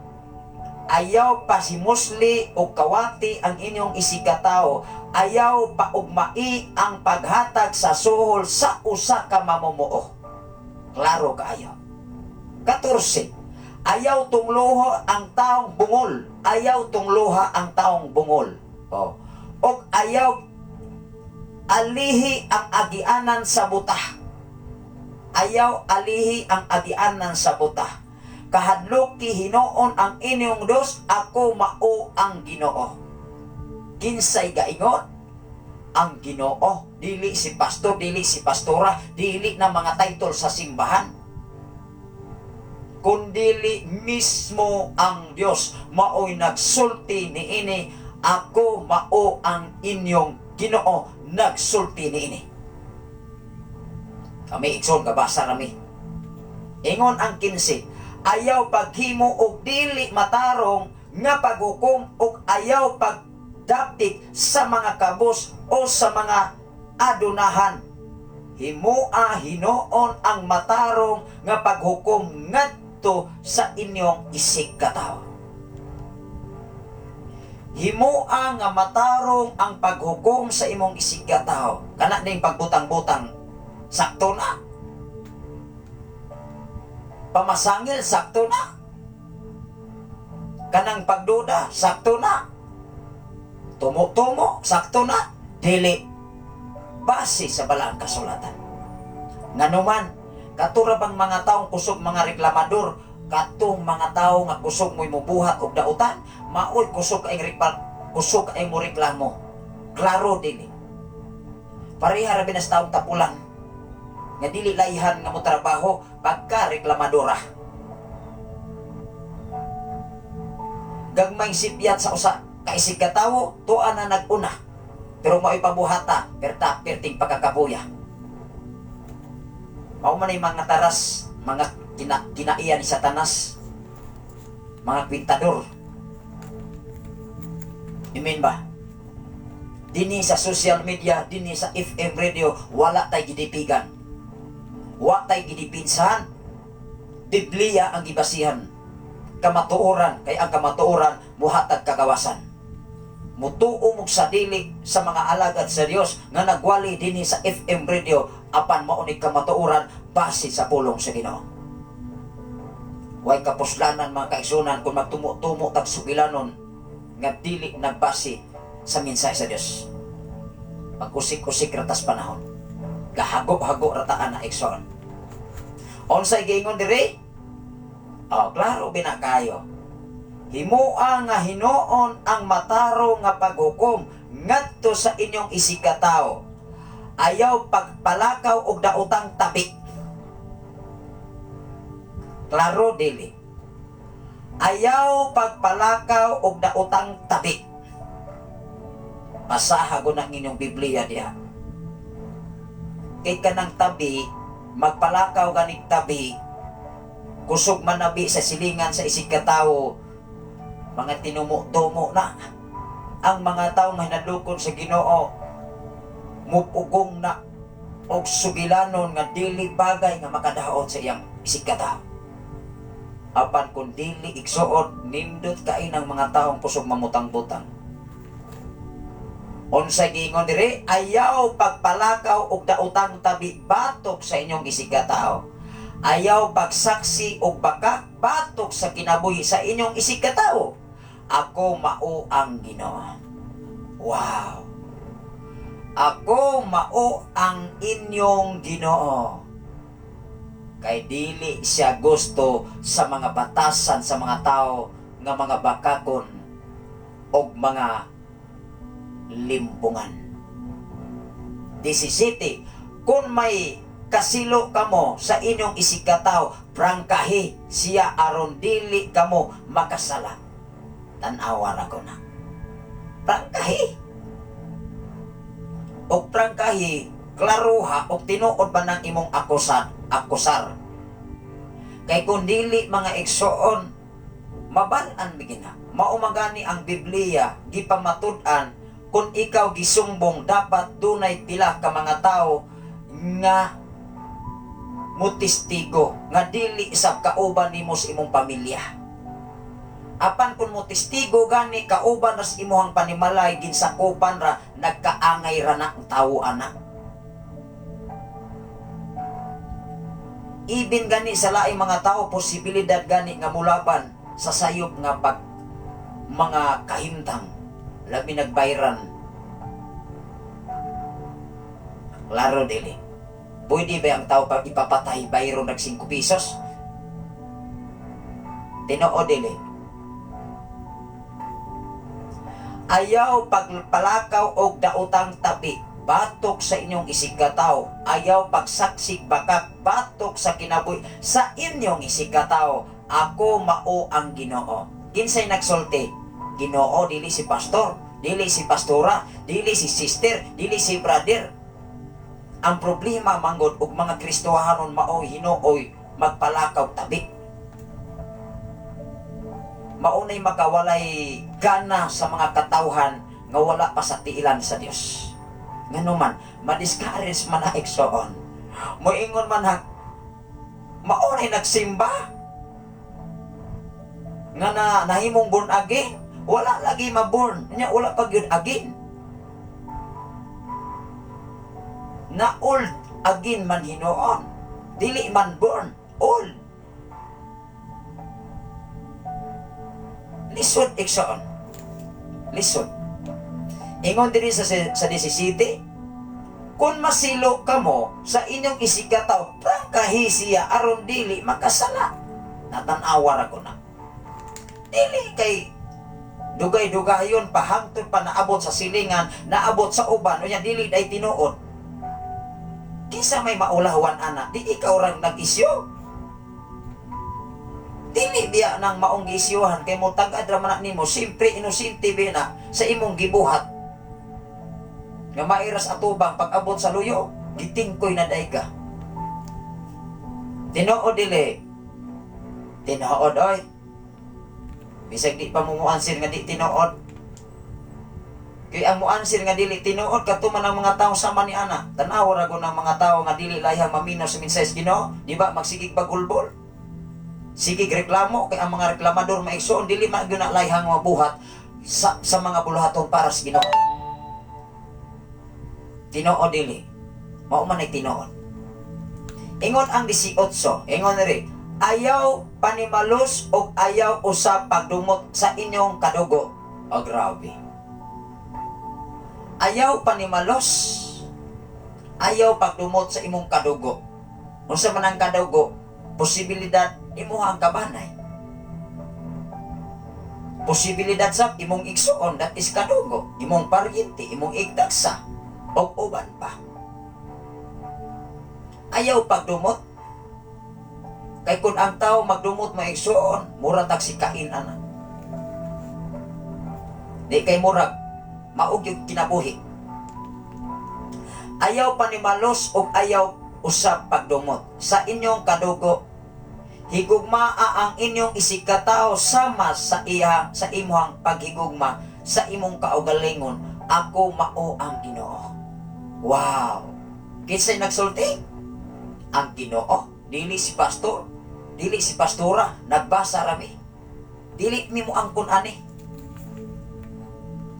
Speaker 5: Ayaw pasimusli o kawati ang inyong isigkatao. Ayaw paugmai ang paghatag sa suhol sa usa ka mamumuo. Klaro kaayo. 14. Ayaw tungluha ang taong bungol. Ayaw tungluha ang taong bungol. Oh. Og ayaw alihi ang agianan sa buta. Ayaw alihi ang agianan sa buta. Kahadloki hinuon ang inyong Dios, ako mao ang Ginoo. Kinsay gaingon? Ang Ginoo. Dili si pastor, dili si pastora, dili na mga title sa simbahan. Kundili mismo ang Dios mao'y nagsulti niini.
Speaker 6: Ako mao ang inyong Ginoo nagsulti niini. Kami, igsoon, gabasa rami. Ingon ang 15, ayaw paghimo og dili matarong nga paghukom ug ayaw pagdapik sa mga kabus o sa mga adunahan. Himoa hinuon ang matarong nga paghukom ngadto sa inyong isig katawo. Himoa nga matarong ang paghukom sa imong isig katawo. Kana ning pagbutang-butang, sakto na. Pamasangil, sakto na. Kanang pagduda, sakto na. Tumo-tumo, sakto na. Dili. Base sa balaang kasulatan. Nganuman, katura bang mga taong kusog mga reklamador, katong mga tao nga kusog mo'y mubuhat og dautan, maoy kusog kay rekla, kusog kay mo reklamo. Klaro dili. Pareha ra binas taong tapulan nga dili layhan nga mo trabaho pagka reklamadora. Gagmay sipyat sa usa ka isig ka tawo, tuwa na nag-una. Pero mao'y pabuhata, perta perting pagkakabuya. Mao man ay mga taras, mga kinaiya ni Satanas, mga kwintador. Amen ba? Dinhi sa social media, dinhi sa FM radio, wala tay gidipigan. Wa tay gidipinsahan. Biblia ang gibasihan. Kamatuoran, kay ang kamatuoran muhatag kagawasan. Mutuo mo sa dili sa mga alagad sa Dios nga nagwali dinhi sa FM radio apan mao ni kamatuoran base sa pulong sa Ginoo. Way kapuslanan, mga kaigsunan, kung magtumo-tumo tag sugilanon nga dili nagbase sa mensahe sa Dios. Pag-usik-usik ratas panahon. Gahago-hago rataan na, igsoon. Unsay giingon diri? Oh, klaro bina kayo. Himoa nga hinuon ang matarong nga paghukom ngadto sa inyong isigkatawo. Ayaw pagpalakaw og daotang tabi. Klaro dili. Ayaw pagpalakaw og daotang tabi. Basaha ko ng inyong Biblia diha. Kay kanang tabi, magpalakaw ganig tabi, kusog manabi sa silingan sa isig katawo, mga tinumo-tumo na. Ang mga tawo nga hinadlokon sa Ginoo, mupugong na og sugilanon nga dili bagay nga makadaot sa iyang isig katawo. Apan kung dili, igsuon, nindot kay ng mga taong kusog mamutang-butang. Unsay giingon diri? Ayaw pagpalakaw og daotang tabi batok sa inyong isig katawo. Ayaw pagsaksi og baka batok sa kinabuhi sa inyong isig katawo. Ako mao ang Ginoo. Wow. Ako mao ang inyong Ginoo. Kay dili siya gusto sa mga batasan sa mga tao nga mga bakakon og mga limbungan. 17. Kung may kasilo kamo sa inyong isigkatawo, prangkahi siya aron dili kamo makasala. Tan-awa ra ko na. Prangkahi. Og prangkahi, klaruha og tinuod ba ng imong akusad, akusar. Kay kung dili, mga igsoon, mabal-an bigina. Mao magani ang Biblia gipamatud-an, kung ikaw gisumbong, dapat dunay pila ka mga tawo nga mutistigo nga dili sa kauban nimo sa imong pamilya. Apan kung mutistigo gani kauban ra sa imuhang panimalay, ginsakupan ra, nagkaangay ra na ang tawo ana. Ibin gani sa laing mga tao, posibilidad gani nga mulaban sa sayop nga pag mga kahimtang, labi nagbayran. Klaro dili. Pwede ba ang tao pag ipapatay bayron nag 5 pesos? Tinuod dili. Ayaw pagpalakaw og daotang tabi batok sa inyong isigkatawo. Ayaw pagsaksik bakak batok sa kinabuhi sa inyong isigkatawo. Ako mao ang Ginoo. Kinsay nagsulti? Ginoo, dili si pastor, Dili si pastora, dili si sister, dili si brother. Ang problema manggod og mga Kristohanon mao hinuoy magpalakaw tabi. Maunay makawalay gana sa mga katawhan nga wala pa sa tiilan sa Dios. Ngano man, ma-discourage man na, igsoon. Moingon man ha, maunay nagsimba nga na nahimong born again, wala lagi maborn nya, wala pa gyud again, na old again man hinuon, dili man born, old. Lisod, igsoon, lisod. Ingon diri sa 17, kung masilo kamo sa inyong isigkatawo, prangkahi siya aron dili makasala. Natanawa ra ko na. Dili kay dugay-dugayon pa hangtod pa naabot sa silingan, naabot sa uban, unya dili day tinuod. Kinsa may maulawan ana, di ikaw rang nag-isyo. Dili biya nang maong giisyuhan kay mo tagad ra man na nimo, simpre inosente biya na sa imong gibuhat. Nga mairas atubang pag-abot sa luyo, gitingkoy na day ka. Tinuod dili? Tinuod oy. Bisag di pa mo muansir nga di tinuod. Kay ang muansir nga dili tinuod kato man ang mga tao sama ni ana. Tan-aw ra gud ang mga tao nga dili layang maminaw sa mensahe sa Ginoo, di ba magsigig bagulbol? Sigig reklamo kay ang mga reklamador maigsoon dili man gyud na layhang mabuhat sa mga buluhaton para sa Ginoo. Tinuod dili? Mao man ay tinuod. Ingon ang 18, ingon diri, ayaw panimalos og ayaw usab pagdumot sa inyong kadugo. Oh, grabe. Ayaw panimalos, ayaw pagdumot sa imong kadugo. Unsa man ang kadugo? Posibilidad imuha ang kabanay. Posibilidad sa imong igsuon, that is kadugo, imong paryente, imong igtagsa, og uban pa. Ayaw pagdumot. Kay kung ang tao magdumot maigsuon, mura tag si Cain ana. Di kay murag maog yung kinabuhi. Ayaw panimalos og ayaw usab pagdumot sa inyong kadugo. Higugmaa ang inyong isigkatawo sama sa iya sa imuhang paghigugma sa imong kaugalingon. Ako mao ang Ginoo. Wow. Kinsay nagsulti? Ang Ginoo. Dili si pastor, dili si pastora, nagbasa rami. Dili mi mo angkon ani.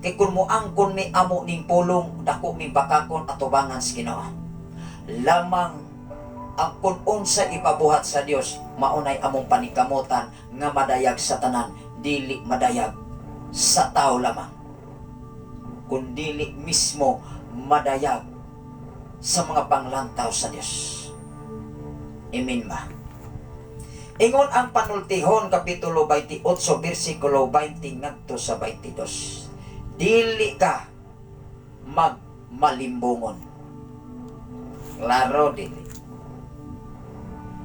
Speaker 6: Kay kun mo angkon mi amo ning pulong, dako mi bakakon atubangan sa Ginoo. Lamang ang kun unsa ipabuhat sa Dios, maunay among panikamutan nga madayag sa tanan, dili madayag sa tao lamang, kun dili mismo madayag sa mga panglantaw sa Dios. Amen ba? Ingon ang Panultihon kapitulo 28 bersikulo 20 ngadto sa 22. Dili ka magmalimbongon. Klaro dili.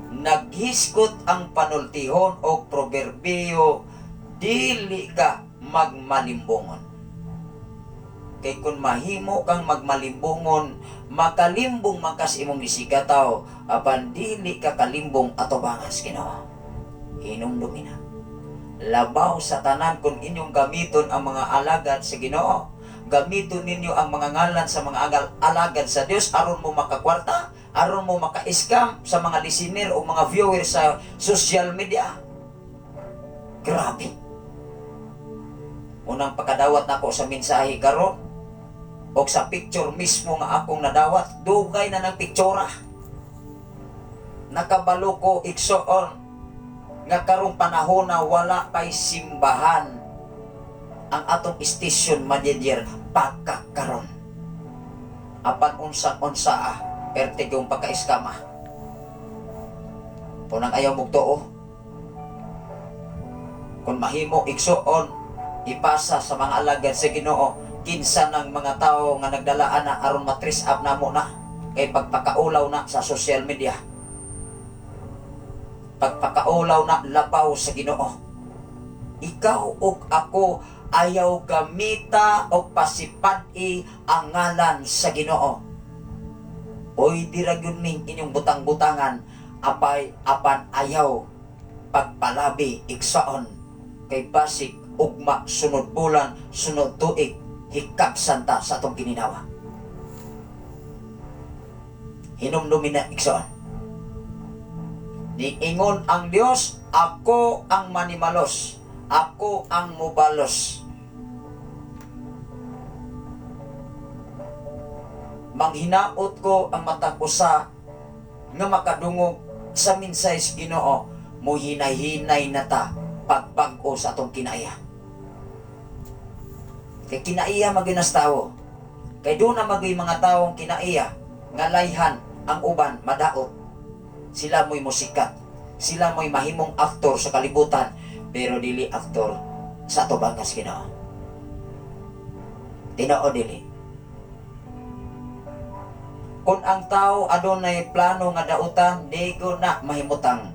Speaker 6: Naghisgot ang Panultihon og Proverbio, dili ka magmalimbongon. Kay kung mahimo kang magmalimbongon, makalimbong man kas imong isigkatawo, apan dili ka kalimbong atubangan sa Ginoo. Hinumdumi na. Labaw sa tanan kung inyong gamiton ang mga alagad sa Ginoo, gamiton ninyo ang mga ngalan sa mga alagad sa Dios aron mo makakwarta, aron mo maka-scam sa mga listener o mga viewer sa social media. Grabe. Unang pagkadawat nako sa mensahe karon o sa picture mismo nga akong nadawat, dugay na ng pictura. Nakabalo ko, igsoon, nga karong panahon na wala pa'y simbahan ang atong station manager pagkakaron. Apan unsa-unsa perte yung pagka-iskama. Punang ayaw mugtuo. Kung mahimo, igsoon, ipasa sa mga alagad sa Ginoo kinsa ng mga tao nga nagdala ana aron ma-trace up namo na kay pagpakaulaw na sa social media. Pagpakaulaw na labaw sa Ginoo. Ikaw ug ako Ayaw gamita o pasipad-i ang ngalan sa Ginoo. Pwede ra gyud ning inyong butang-butangan apay apan ayaw pagpalabi, igsaon, kay basig ugma, sunod bulan, sunod tuig, hikapsan ta sa atong kininawa. Hinumdumin na, igsoon. Niingon ang Dios, "Ako ang manimalos, ako ang mubalos." Manghinaot ko ang matag usa nga makadungog sa mensahe sa Ginoo, muhinay-hinay na ta pagbag-o sa atong kinaiya. Kay kinaiya magyunas tawo. Kay doon na magay mga taong kinaiya nga layhan ang uban madaot. Sila mo'y musikat. Sila mo'y mahimong aktor sa kalibutan, pero dili aktor sa atubangas Ginoo. Tinoo dili? Kung ang tao adunay plano nga dautan, di ko na mahimutang.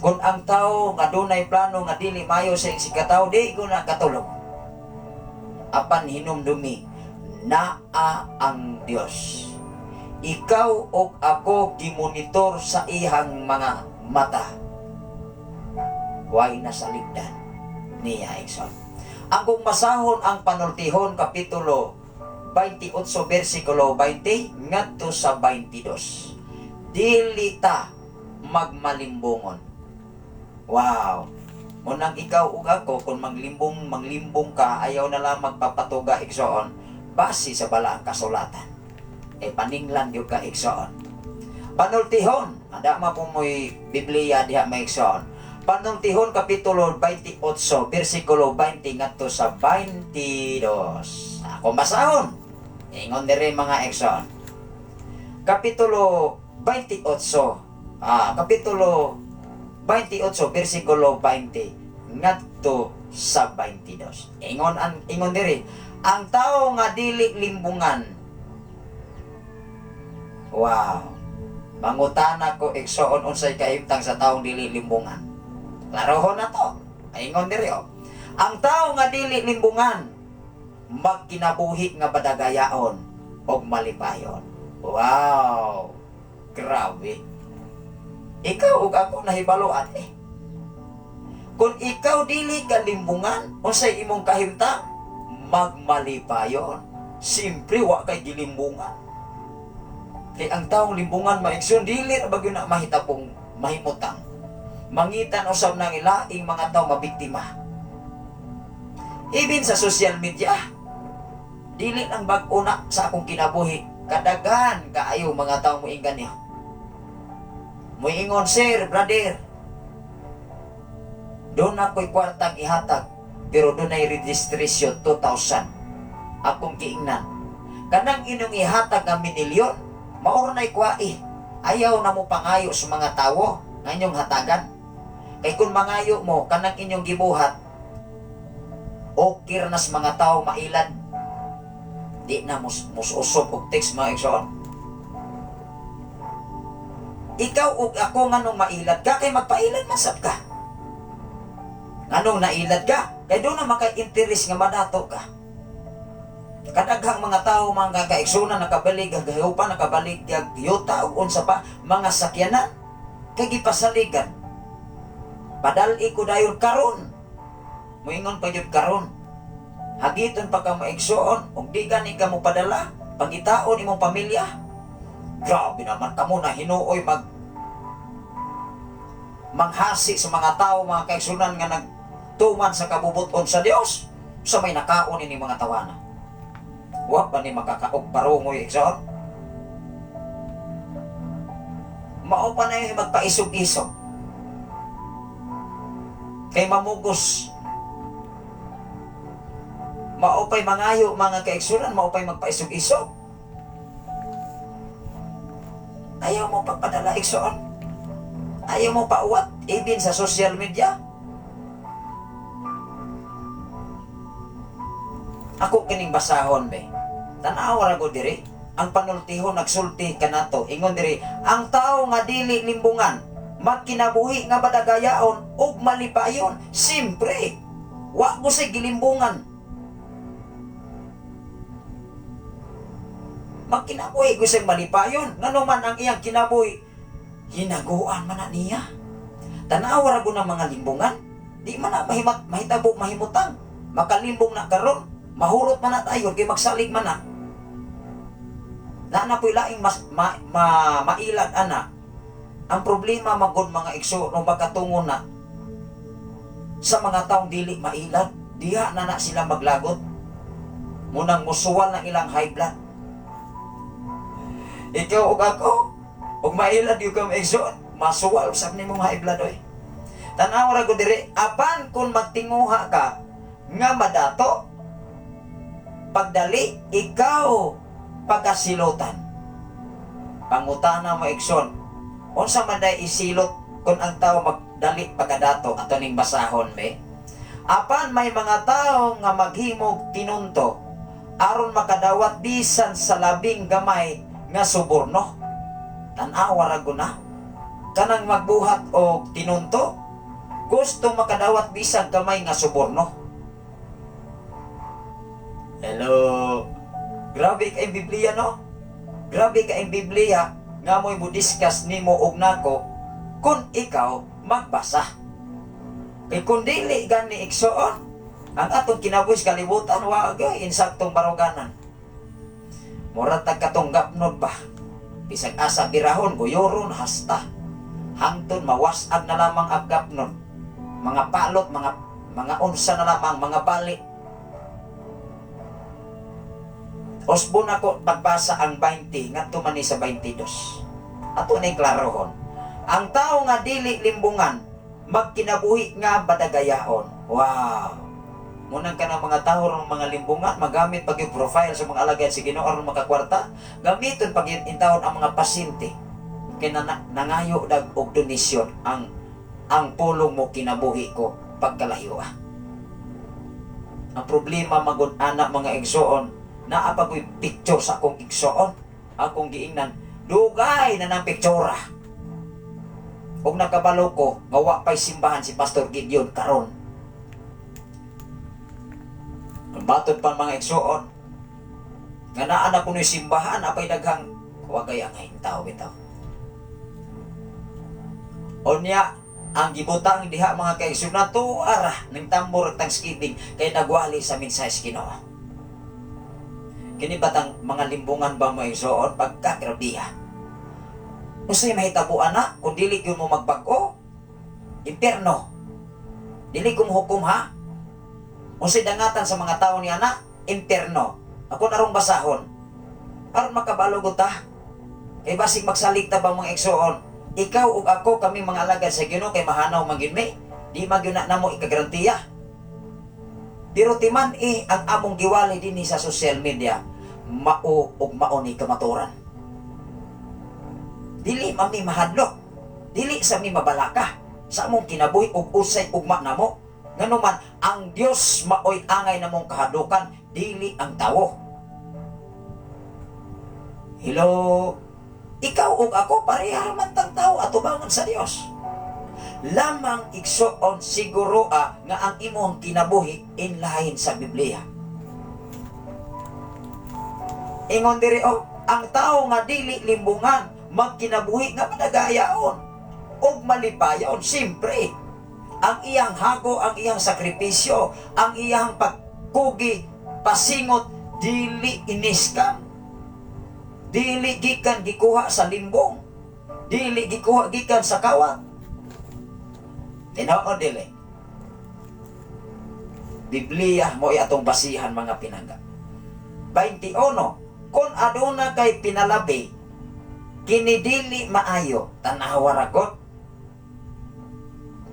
Speaker 6: Kung ang tao nga adunay plano nga dili mayo sa iyang sikataw, di ko na katulog. Apan hinumdumi, naa ang Dios. Ikaw ug ako gimonitor sa ihang mga mata. Way nasaligdan niya, igsoon. Ang kung masahon ang Panultihon kapitulo 28 versikulo 20 ngadto sa 22. Dili ta magmalimbongon. Wow. Munang ikaw ug ako, kung maglimbong manglimbong ka, ayaw na lang magpapatuga, igsoon, base sa balaang kasulatan. Eh paninglan gyud ka, igsoon. Panultihon, ada ma po mo'y Biblia diha, may igsoon. Panultihon kapitulo 28 versikulo 20 ngadto sa 22. Akong basahon. Ingon diri, mga igsoon. Kapitulo 28, kapitulo 28 versikulo 20 ngadto sa 22. Ingon diri, ang tao nga dili limbungan. Wow. Mangutana ko, igsoon, unsay kahimtang sa taong dili limbungan? Klarohon na to. Ingon diri oh. Ang tao nga dili limbungan magkinabuhi nga badagayaon og malipayon. Wow. Grabe. Ikaw ug ako nahibaloan eh. Kung ikaw dili ka limbungan, unsay imong kahimtang? Magmalipayon. Simpre wa kay gilimbungan. Kay ang taong limbungan, maigsoon, dili ra ba gyud na mahitapong mahimutang. Mangitan usab nang ilaing mga tao mabiktima. Even sa social media, dili lang bag-o na sa akong kinabuhi. Kadaghan kaayo mga tao moingon niya. Moingon, "Sir, brother, doon ako'y kwartang ihatag, pero doon ay registration 2,000." Akong giingnan, "Kanang inyong ihatag nga minilyon, maor na'y kwai. Ayaw na mo pangayo sa mga tawo nga inyong hatagan. Kay kung mangayo mo, kanang inyong gibuhat, okay ra na sa mga tao mailad." Di na mususob og text, mga igsoon. Ikaw ug ako, nganong mailad ka? Kay magpailad man sab ka. Nganong nailad ka? Kay doon na maka-interest nga madato ka. Kadaghang mga tao, mga kaigsunan, nakabalig ang gahupa, nakabalig ang yuta ug unsa pa mga sakyanan kay gipasaligan. "Padal-i ko dayon karon." Moingon pa gyud karon. Hagiton pa ka mo, igsoon, ug di gani ka mo padala, pangitaon imong pamilya. Grabe naman kamo na hinuoy manghasi sa mga tao, mga kaigsunan, nga nagtuman sa kabubuton sa Dios sa may nakaon ini mga tawana. Wa pa ni makakaog parungoy, igsoon? Mao pa na yung magpaisog-isog. Kay mamugos. Mao pa'y mangayo, mga kaigsunan, mao pa'y magpaisog-isog. Ayaw mo pagpadala, igsoon. Ayaw mo pauwat, even sa social media. Ako kining basahon be. Tanawa ra ko diri. Ang Panultihon nagsulti kanato. Ingon diri, ang tao nga dili limbungan magkinabuhi nga badagayaon ug malipayon. Simpre. Wa ko say gilimbungan. Magkinabuhi ko siyang malipayon. Ngano man ang iyang kinabuhi, hinaguan man na niya. Tanawa ra ko ng mga limbungan. Di man na mahimat, mahitabo, mahimutang. Makalimbong na karon, mahurot man na tayo, kay magsalig man na. Na po'y laing mas, ma, ma, mailad ana. Ang problema magod mga igso no magkatungo na sa mga taong dili mailad, diha na na sila maglagot. Munang musuwal ng ilang high blood. Ikaw ug ako, ug mailad yung kang igso, masuwal sab nimong high blood oy. Tan-aw ra ko diri, apan kung magtinguha ka nga madato, pagdali ikaw pagkasilotan. Pangutana mo igsoon, unsa man day isilot kung ang tao magdali pagkadato ato ning basahon be? Apan may mga tao nga maghimog tinunto aron makadawat bisan sa labing gamay nga suborno. Tan-awa ra gud na. Kanang magbuhat og tinunto, gusto makadawat bisan gamay nga suborno. Hello. Grabe kay Biblia no? Grabe kay Biblia nga mo'y mo-discuss nimo og nako kung ikaw magbasa. Kay kung dili gani igsoon, ang atong kinabuhi sa kalibutan wa gay insaktong baruganan. Mura tag katong gapnod ba? Bisag asa birahon, guyuron hasta. Hangtod mawas-ag na lamang ang gapnod. Mga palot, mga unsa na lamang, mga bali. Osbon ako pagbasa ang 20 ngadto man ni sa 22. Ato ning klarohon. Ang tao nga dili limbungan magkinabuhi nga badagayaon. Wow. Munang ka ng mga tao rong mga limbungan magamit pag yung profile sa mga alagad sa Ginoo aron makakwarta, gamiton pag intawon ang mga pasyente kay nangayo dag og donasyon ang pulong mo kinabuhi ko pagkalahiwa. Ang problema magud ana mga igsoon, naa pa ko'y picture sa akong igsoon, akong giingnan, dugay na ng pictura. Ug nakabalo ko nga wa pa'y simbahan si Pastor Gideon karon. Ang batod pa mga igsoon, nga naa na kuno'y simbahan, apay daghang wagay ang tao bitaw. Unya, ang gibutang diha mga kaigsoon na tuara ning tambor at thanksgiving kay nagwali sa mensahe sa Ginoo. Kini batang mga limbungan ba mga igsoon pagkagrabiha. Unsay mahitabo ana kung dili gyud mo magbag-o? Impierno. Dili ko mohukom ha. Unsay dangatan sa mga tawo ni ana? Impierno. Ako narong basahon. Aron makabalo gud ta. Kay basig magsalig ta ba mga igsoon? Ikaw ug ako kami mga alagad sa Ginoo kay mahanaw man gyud mi. Di man gyud na namo ikagarantiya. Pero timan ang among giwali dinhi sa social media, mao ug mao ni kamaturan. Dili man mi mahadlok, dili sa mi mabalaka sa among kinabuhi ug usay ugma namo. Nganuman ang Dios maoy angay namong kahadlukan, dili ang tawo. Hello, ikaw ug ako pareha man tang tawo atubangan sa Dios. Lamang igsoon siguro nga ang imong kinabuhi inlahin sa Biblia. Ingon diri oh, ang tao nga dili limbungan magkinabuhi nga madagayaon ug malipayon. Siyempre, ang iyang hago, ang iyang sakripisyo, ang iyang pagkugi, pasingot, dili iniskam. Dili gikan gikuha sa limbong. Dili gikuha gikan sa kawat. Tinuod dili. Biblia mo atong basihan mga pinangga. 21, kung aduna kay pinalabi, kini dili maayo, tan-awa ra gud.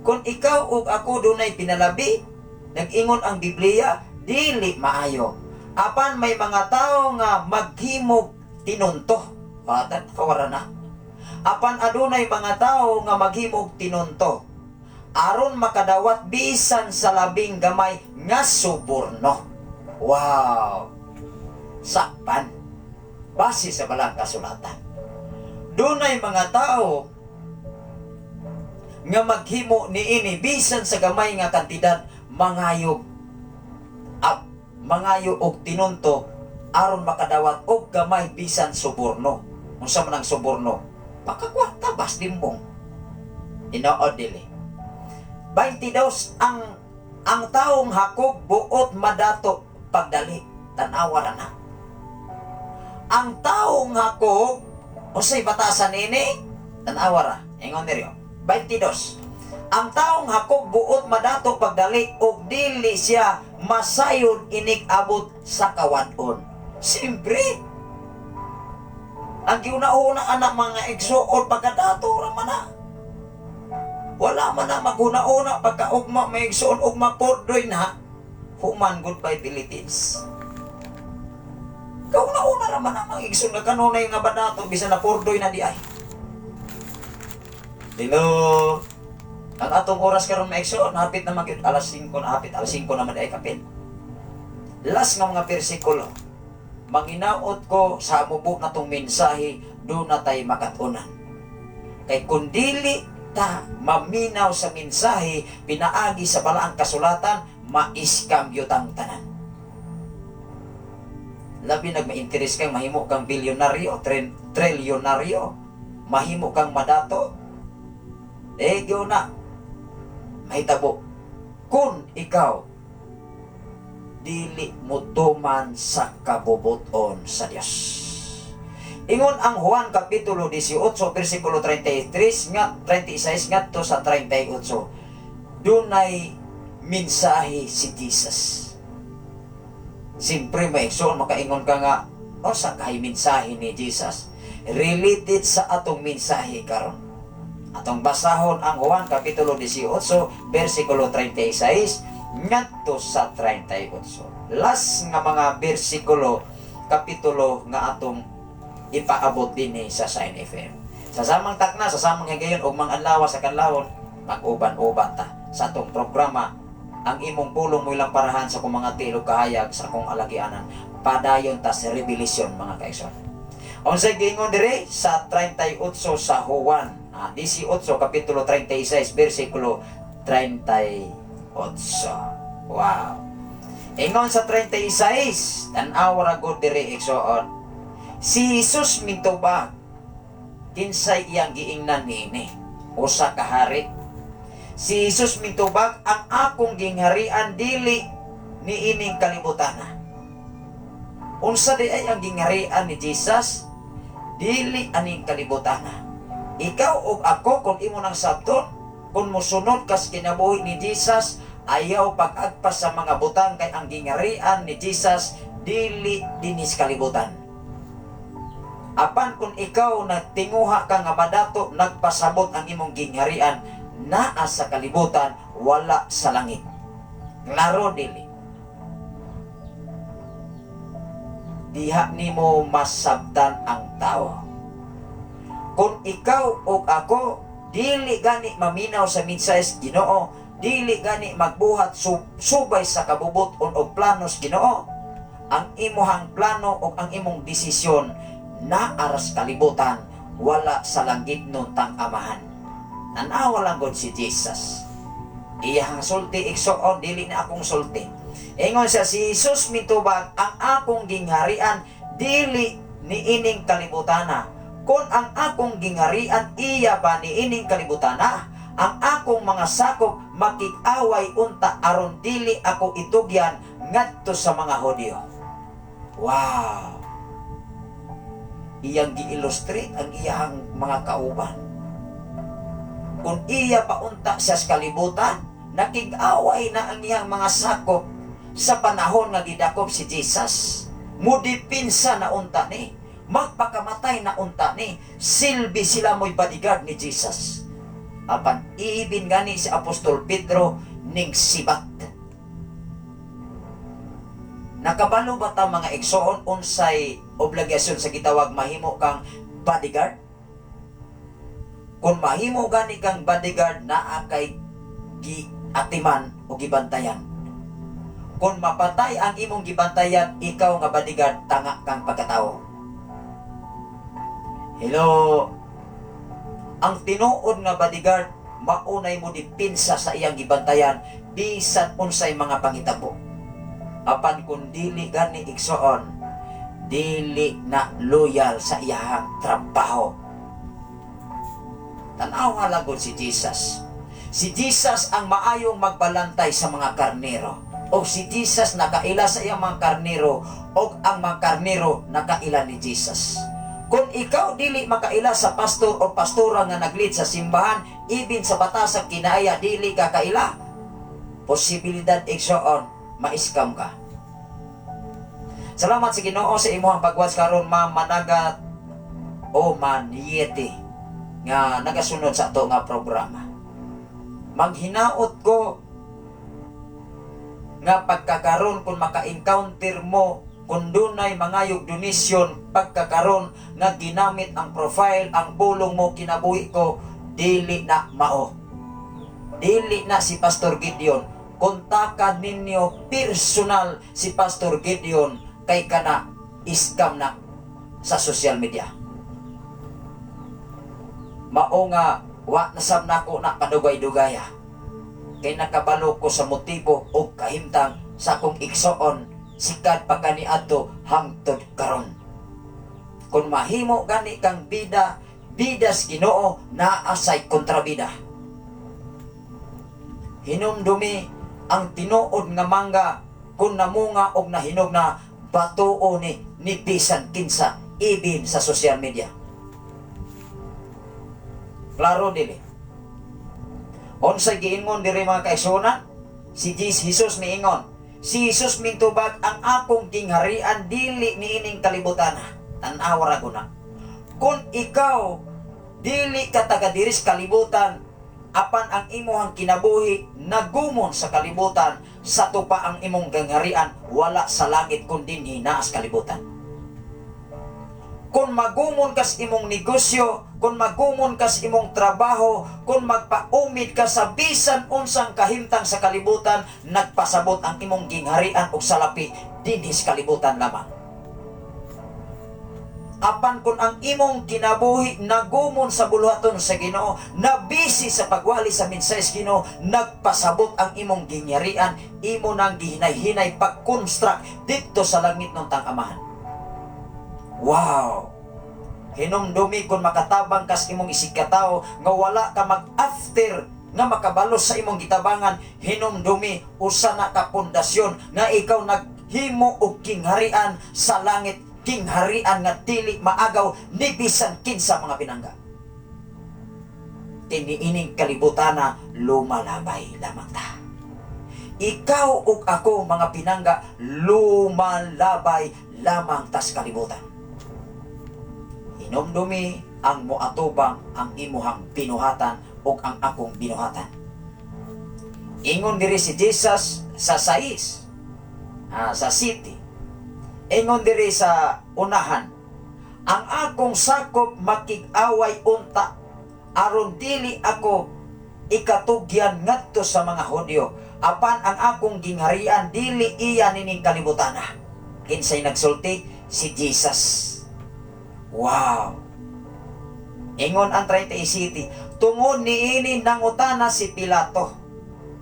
Speaker 6: Kung ikaw ug ako dunay pinalabi, nag-ingon ang Biblia, dili maayo. Apan may mga tao nga maghimog tinunto. Patan, kawara na. Apan adunay mga tao nga maghimog tinunto aron makadawat bisan sa labing gamay nga suborno. Wow! Sakpan. Base sa balang kasulatan. Dunay mga tao nga maghimo niini bisan sa gamay nga kantidad mangayog Mangayo og tinunto aron makadawat og gamay bisan suborno. Unsa man ang suborno? Pakakwarta bas timbong. Tinuod dili? 22, ang taong hakog buot madato pagdali. Tan-awa ra na. Ang taong hakog, unsay batasan nini? Tan-awa ra. Ingon diri, 22. Ang taong hakog buot madato pagdali ug dili siya masayod inig abot sa kawad-on. Siyempre, ang giuna-una anak, mga igsuon, pagkadato ra man na. Wala man na maghuna-una pagkaugma, may igsuon, ugma pordoy na. Human, goodbye Philippines. Kauna-una ra man ang mga igsoon nga kanunay nga badato bisan na pordoy na di ay. Hello. Ang atong oras karon, mga igsoon, hapit na magyud alas 5 na, hapit alas 5 naman ay kapit. Last nga mga bersikulo. Manginaot ko sa mubo na tong mensahe, do na tay makatunan. Kay kung dili ta maminaw sa mensahe pinaagi sa balaang kasulatan, ma-scam tang tanan. Labi nag ma-interest kang mahimo kang bilyonaryo, trilyonaryo, mahimo kang madato. Eh, na mahitabo kung ikaw dili mo tuman sa kabubuton sa Dios. Ingon ang Juan Kapitulo 18 bersikulo 33 nga 36 ngadto sa 38. Dunay mensahe si Jesus. Siyempre, may igsoon, makaingon ka nga, o sa kay mensahe ni Jesus? Related sa atong mensahe karon. Atong basahon ang Juan Kapitulo 18 bersikulo 36 ngadto sa 38. Last nga mga bersikulo, kapitulo nga atong ipaabot dinhi sa Shine FM. Sa samang takna, sa samang higayon ug mga adlaw sa kanlawon, mag-uban-uban ta sa atong programa, Ang Imong Pulong Mo Parahan sa akong mga tilog kahayag sa akong alagianan. Padayon ta sa Revelation, mga kaigsoon. Unsay giingon dire sa 38 sa Juan, 18 kapitulo 36 bersikulo 38? Wow. Ingon sa 36, tan-aw ra gud diri, igsoon. Si Jesus mitubag, kinsay iyang giingnan niini? Usa ka hari. Si Jesus mitubag, "Ang akong gingharian dili niining kalibutan." Unsa di ay ang gingharian ni Jesus? Dili aning kalibutan. Ikaw ug ako, kung imo nang sabton, kung mosunod kas kinabuhi ni Jesus, ayaw pag-agpas sa mga butang kay ang gingharian ni Jesus dili dinis kalibutan. Apan kung ikaw nagtinguha ka nga madato, nagpasabot ang imong gingharian naa sa kalibutan, wala sa langit. Klaro dili? Diha nimo masabtan ang tao. Kung ikaw o ako dili gani maminaw sa mensahe sa Ginoo, dili gani magbuhat subay sa kabubut-on og planos Ginoo, ang imuhang plano o ang imong desisyon naa ras kalibutan, wala sa langit nun tang Amahan. Nanawa lang gud si Jesus. Iyahang sulti, igsoon, dili na akong sulti. Ingon siya, si Jesus mitubag, "Ang akong gingharian dili niining kalibutana. Kung ang akong gingharian iya ba niining kalibutana, ang akong mga sakop makig-away unta aron dili ako itugyan ngadto sa mga Hudyo." Wow! Iyang gi-illustrate ang iyang mga kauban. Kung iya paunta siya sa kalibutan, nakig-away na ang iyang mga sakop sa panahon nga gidakop si Jesus. Mudipinsa na unta ni, magpakamatay na unta ni, silbi sila mo'y bodyguard ni Jesus. Apan ibin gani si Apostol Pedro ning sibat. Nakabalo ba ta, mga igsoon, unsay obligasyon sa gitawag mahimo kang bodyguard? Kung mahimo gani kang bodyguard, naa kay giatiman o gibantayan. Kung mapatay ang imong gibantayan, ikaw nga bodyguard, tanga kang pagkatao. Hello. Ang tinuod nga bodyguard, maunay mo dipinsa sa iyang gibantayan bisan unsay mga pangitabo. Apan kung dili gani, igsoon, dili na loyal sa iyahang trabaho. Tanawa lang gud si Jesus. Si Jesus ang maayong magbalantay sa mga karnero. O si Jesus nakaila sa iyang mga karnero o ang mga karnero nakaila ni Jesus. Kung ikaw dili makaila sa pastor o pastora nga nag-lead sa simbahan, ibin sa batas sa kinaya dili ka kaila. Posibilidad, igsoon, ma-scam ka. Salamat sa Ginoo sa imuhang pag-watch karon, Ma'am Managat o Maniete, nga nagasunod sa ato nga programa. Maghinaot ko nga pagkakaron kung maka-encounter mo, kung dunay mangayog donation pagkakaron nga ginamit ang profile, ang pulong mo kinabuhi ko, dili na mao. Dili na si Pastor Gideon. Kontakan ninyo personal si Pastor Gideon kay kana scam na sa social media. Mao nga wa nasab nako na padugay-dugaya. Kay nakabalo ko sa motibo o kahimtang sa akong igsoon sikad pa kaniadto hangtod karon. Kung mahimo gani kang bida, bidas Ginoo, naa say kontrabida. Hinumdumi ang tinuod nga mangga, kung namunga og nahinog na, batuo ni bisan kinsa ibin sa social media. Klaro dili? Unsay giingon diri, mga kaigsuonan? Si Jesus miingon. Si Jesus mintubag, "Ang akong gingharian dili niining kalibutan." Tan-awa ra guna. Kung ikaw dili ka taga diris kalibutan, apan ang imuhang kinabuhi nagumon sa kalibutan, sa tupa ang imong gingharian wala sa langit kundi naas kalibutan. Kung magumon kas imong negosyo, kung magumon kas imong trabaho, kung magpaumid ka sa bisan unsang kahimtang sa kalibutan, nagpasabot ang imong gingharian og salapi dinhi sa kalibutan lamang. Apan kung ang imong kinabuhi nagumon sa buluhaton sa Ginoo, nabisi sa pagwali sa mensahe sa Ginoo, nagpasabot ang imong gingharian, imo nang gihinay-hinay pag-construct didto sa langit ng tang amahan. Wow! Hinumdumi kung makatabang kas imong isigkatao nga wala ka mag-after nga makabalos sa imong gitabangan, hinumdumi usa na ka pundasyon nga ikaw naghimo og kingharian sa langit, kingharian nga dili maagaw ni bisan kinsa, mga pinangga. Tiniining kalibutana, lumalabay lamang ta. Ikaw ug ako, mga pinangga, lumalabay lamang tas kalibutan. Hinumdumi ang moatubang ang imuhang binuhatan ug ang akong binuhatan. Ingon diri si Jesus sa sais, sa city. Ingon diri sa unahan, "Ang akong sakop makig-away unta aron dili ako ikatugyan ngadto sa mga Hudyo, apan ang akong gingharian dili iya nining kalibutana." Kinsay nagsulti? Si Jesus. Wow. Ingon ang 30 City, tungod niini nangutana si Pilato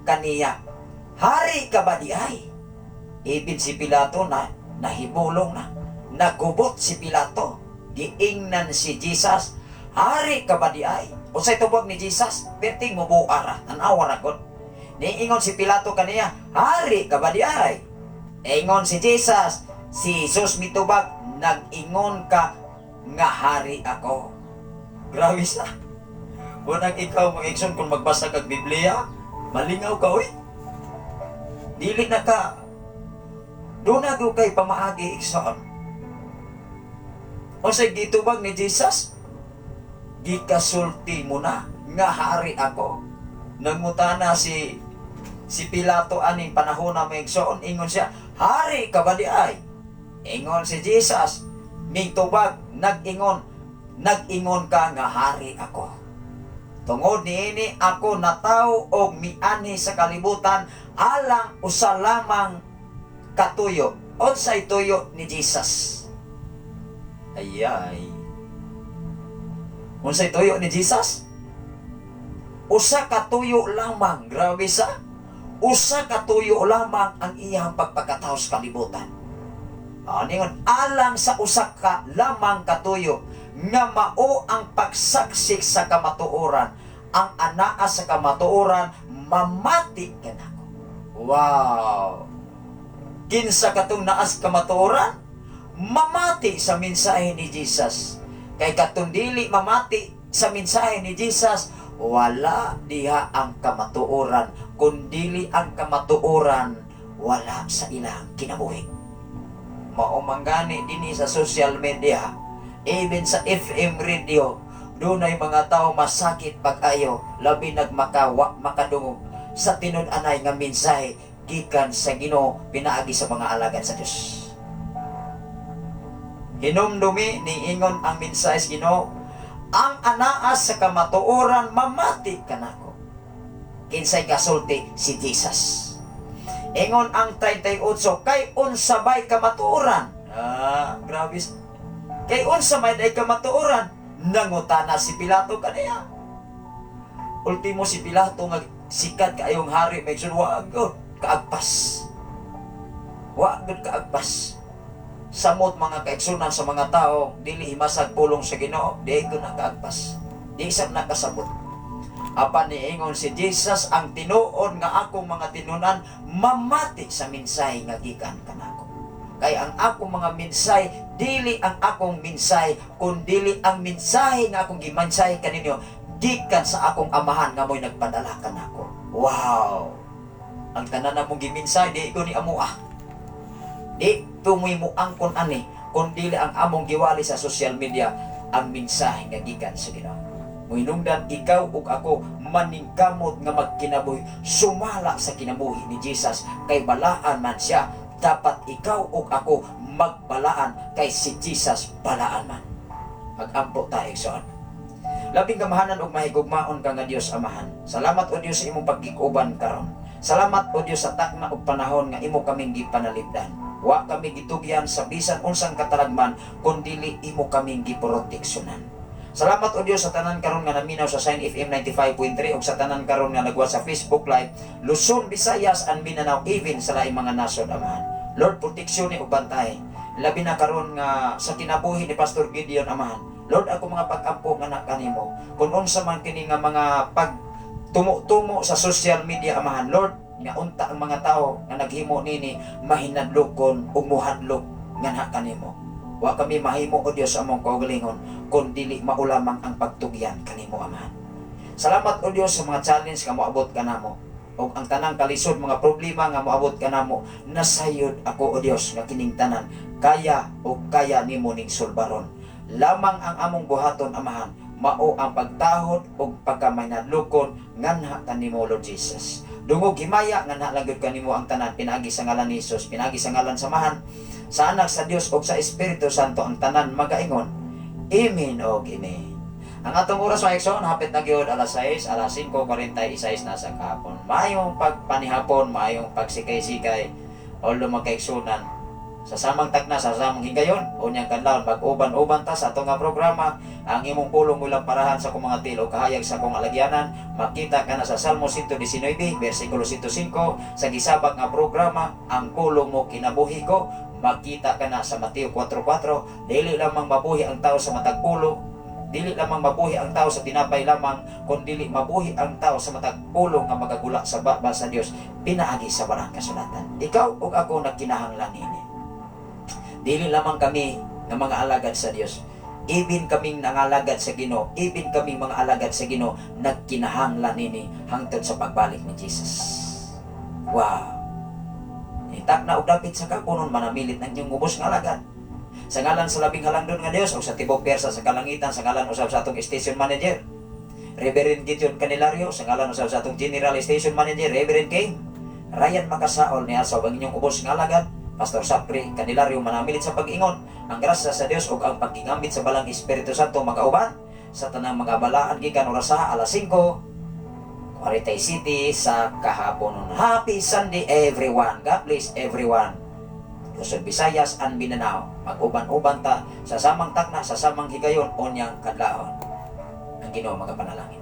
Speaker 6: kaniya, "Hari ka ba di ay?" Ibig si Pilato na nahibulong na. Nagubot si Pilato. Giingnan si Jesus, "Hari ka ba di ay?" Unsay tubag ni Jesus? Perting mubuara, tan-awa ra gud. Niingon si Pilato kaniya, "Hari ka ba di ay?" Ingon si Jesus, si Jesus mitubag, "Nag-ingon ka nga hari ako." Grabe sa. Unang ikaw mga igsoon, kung magbasa kag Biblia, malingaw ka oy. Dili na ka. Duna gyud kay pamaagi, igsoon. Unsay gitubag ni Jesus? "Gikasulti mo na nga hari ako." Nangutana si Pilato aning panahon na, mga igsoon, ingon siya, "Hari ka ba di ay?" Ingon si Jesus, mingtubag, nag-ingon, "Nag-ingon ka nga hari ako. Tungod niini ako natawo og mianhi sa kalibutan alang usa lamang katuyo." Unsay tuyo ni Jesus? Ayay. Unsay tuyo ni Jesus? Usa ka tuyo lamang. Grabe sa. Usa ka tuyo lamang ang iyang pagpakatawo sa kalibutan. Ah, ningon, alang sa usa ka lamang katuyo nga mao ang pagsaksik sa kamatuoran, ang anaa sa kamatuoran mamati kanako. Wow! Kinsa katong naas kamatuoran? Mamati sa mensahe ni Jesus. Kay katong dili mamati sa mensahe ni Jesus, wala diha ang kamatuoran. Kung dili ang kamatuoran, wala sa ilang kinabuhi. Mao man gani dinhi sa social media, even sa FM radio, dunay mga tao masakit pag-ayo, labi nagmakawa makadungog sa tinud-anay nga mensahe gikan sa Ginoo pinaagi sa mga alagad sa Dios. Hinumdumi, niingon ang mensahe sa Ginoo, ang anaa sa kamatuoran mamati kanako. Kinsay kasulti? Si Jesus. Ingon ang 38, kay unsa bay kamatuoran? Ah, grabe. Kay unsa may day kamatuoran? Nangutana si Pilato kaniya. Ultimo si Pilato nga sikat kaayong hari, may wa gud kaagpas. Wa gud kaagpas. Samot mga kaigsunan sa mga tao, dili himasag pulong sa Ginoo, di ko nakaagpas. Di sa nakasabot. Apan niingon si Jesus, ang tinuod nga akong mga tinunan mamati sa mensahe nga gikan kanako. Kay ang akong mga mensahe dili ang akong mensahe, kun dili ang mensahe nga akong gimensahe kaninyo gikan sa akong Amahan nga mo'y nagpadala kanako. Wow! Ang tanan na mong gimensahe di ko ni amoa. Di tumoy mo angkon ani, kun dili ang among giwali sa social media ang mensahe nga gikan sa Ginoo. Muhinungdan ikaw ug ako maningkamot nga magkinabuhi sumala sa kinabuhi ni Jesus, kay balaan man siya. Dapat ikaw ug ako magbalaan kay si Jesus balaan man. Magampo ta, igsoon. Labing kamahanan ug mahigugmaon ka nga Dios Amahan. Salamat, o Dios, sa imong pagkikuban karon. Salamat, o Dios, sa takna ug panahon nga imo kaming gipanalipdan. Wa kami gitugyan sa bisan unsang katalagman, kundili imo kaming giproteksyonan. Salamat, o Dios, sa tanan karon nga naminaw sa Shine FM 95.3 ug sa tanan karon nga nagwa sa Facebook Live, Luzon, Visayas and Mindanao, even sa laing mga nasod, Amahan. Lord, proteksyon ni ug bantay. Labi na karon nga sa kinabuhi ni Pastor Gideon, Amahan. Lord, ako mga pag-ampo nga na kanimo. Kung unsa man kini nga mga pag tumo-tumo sa social media, Amahan, Lord, nga unta ang mga tao nga naghimo nini mahinadlokon ug muhadlok nga na kanimo. Wa kami mahimo, o Dios, among kaugalingon kun dili mao lamang ang pagtugyan kanimo, Amahan. Salamat, o Dios, sa mga challenge nga moabot kanamo ug ang tanang kalisod, mga problema nga moabot kanamo. Nasayod ako, o Dios, nga kining tanan kaya o kaya nimo ning sulbaron. Lamang ang among buhaton, Amahan, mao ang pagtahod ug pagkamanadlokon nganha kanimo, Lord Jesus. Dungog himaya nganha lang gyud kanimo ang tanan, pinaagi sa ngalan ni Jesus, pinaagi sa ngalan sa Amahan, sa Anak sa Dios ug sa Espiritu Santo. Ang tanan magaingon, Amen og Amen. Ang atong oras, mga igsoon, hapit na gyud alas 6, alas 5:46 na sa kahapon. Maayong pagpanihapon, maayong pagsikay-sikay, all mga kaigsunan. Sa samang takna, sa samang higayon, unyang kadlawon, mag-uban-uban ta sa atong nga programa, Ang Imong Pulong Walang Parahan sa akong mga tiil o kahayag sa akong alagyanan. Makita ka na sa Salmo 119, versikulo 105, sa gisabak nga programa, Ang Pulong Mo Kinabuhi Ko. Makita ka na sa Mateo 4.4, dili lamang mabuhi ang tao sa matag pulong, dili lamang mabuhi ang tao sa tinapay lamang, kundi mabuhi ang tao sa matag pulong nga magagula sa baba sa Dios pinaagi sa Balaang Kasulatan. Ikaw ug ako nagkinahanglan nini. Dili lamang kami nga mga alagad sa Dios. Even kaming nangalagad sa Ginoo, even kaming mga alagad sa Ginoo nagkinahanglan nini hangtod sa pagbalik ni Jesus. Wow. Itak na og dapit sa kapunon, manamilit ng inyong ubos nga alagad. Sa ngalan sa labing halangdon nga Dios o sa tibok pwersa sa kalangitan, sa ngalan usab sa atong station manager, Reverend Gideon Canilario, sa ngalan usab sa atong General Station Manager, Reverend King Ryan Makasaol, ni asaw ang inyong ubos nga alagad, Pastor Sapri Canilario, manamilit sa pag-ingon, ang grasya sa Dios ug ang pagkingambit sa Balang Espiritu Santo magauban sa tanang mga balaan gikan orasa alas 5 City sa kahapon. Happy Sunday, everyone. God bless everyone. Luzon, Visayas and Mindanao. Mag-uban-uban ta sa samang takna, sa samang higayon, unyang kadlawon. Ang Ginoo magapanalangin.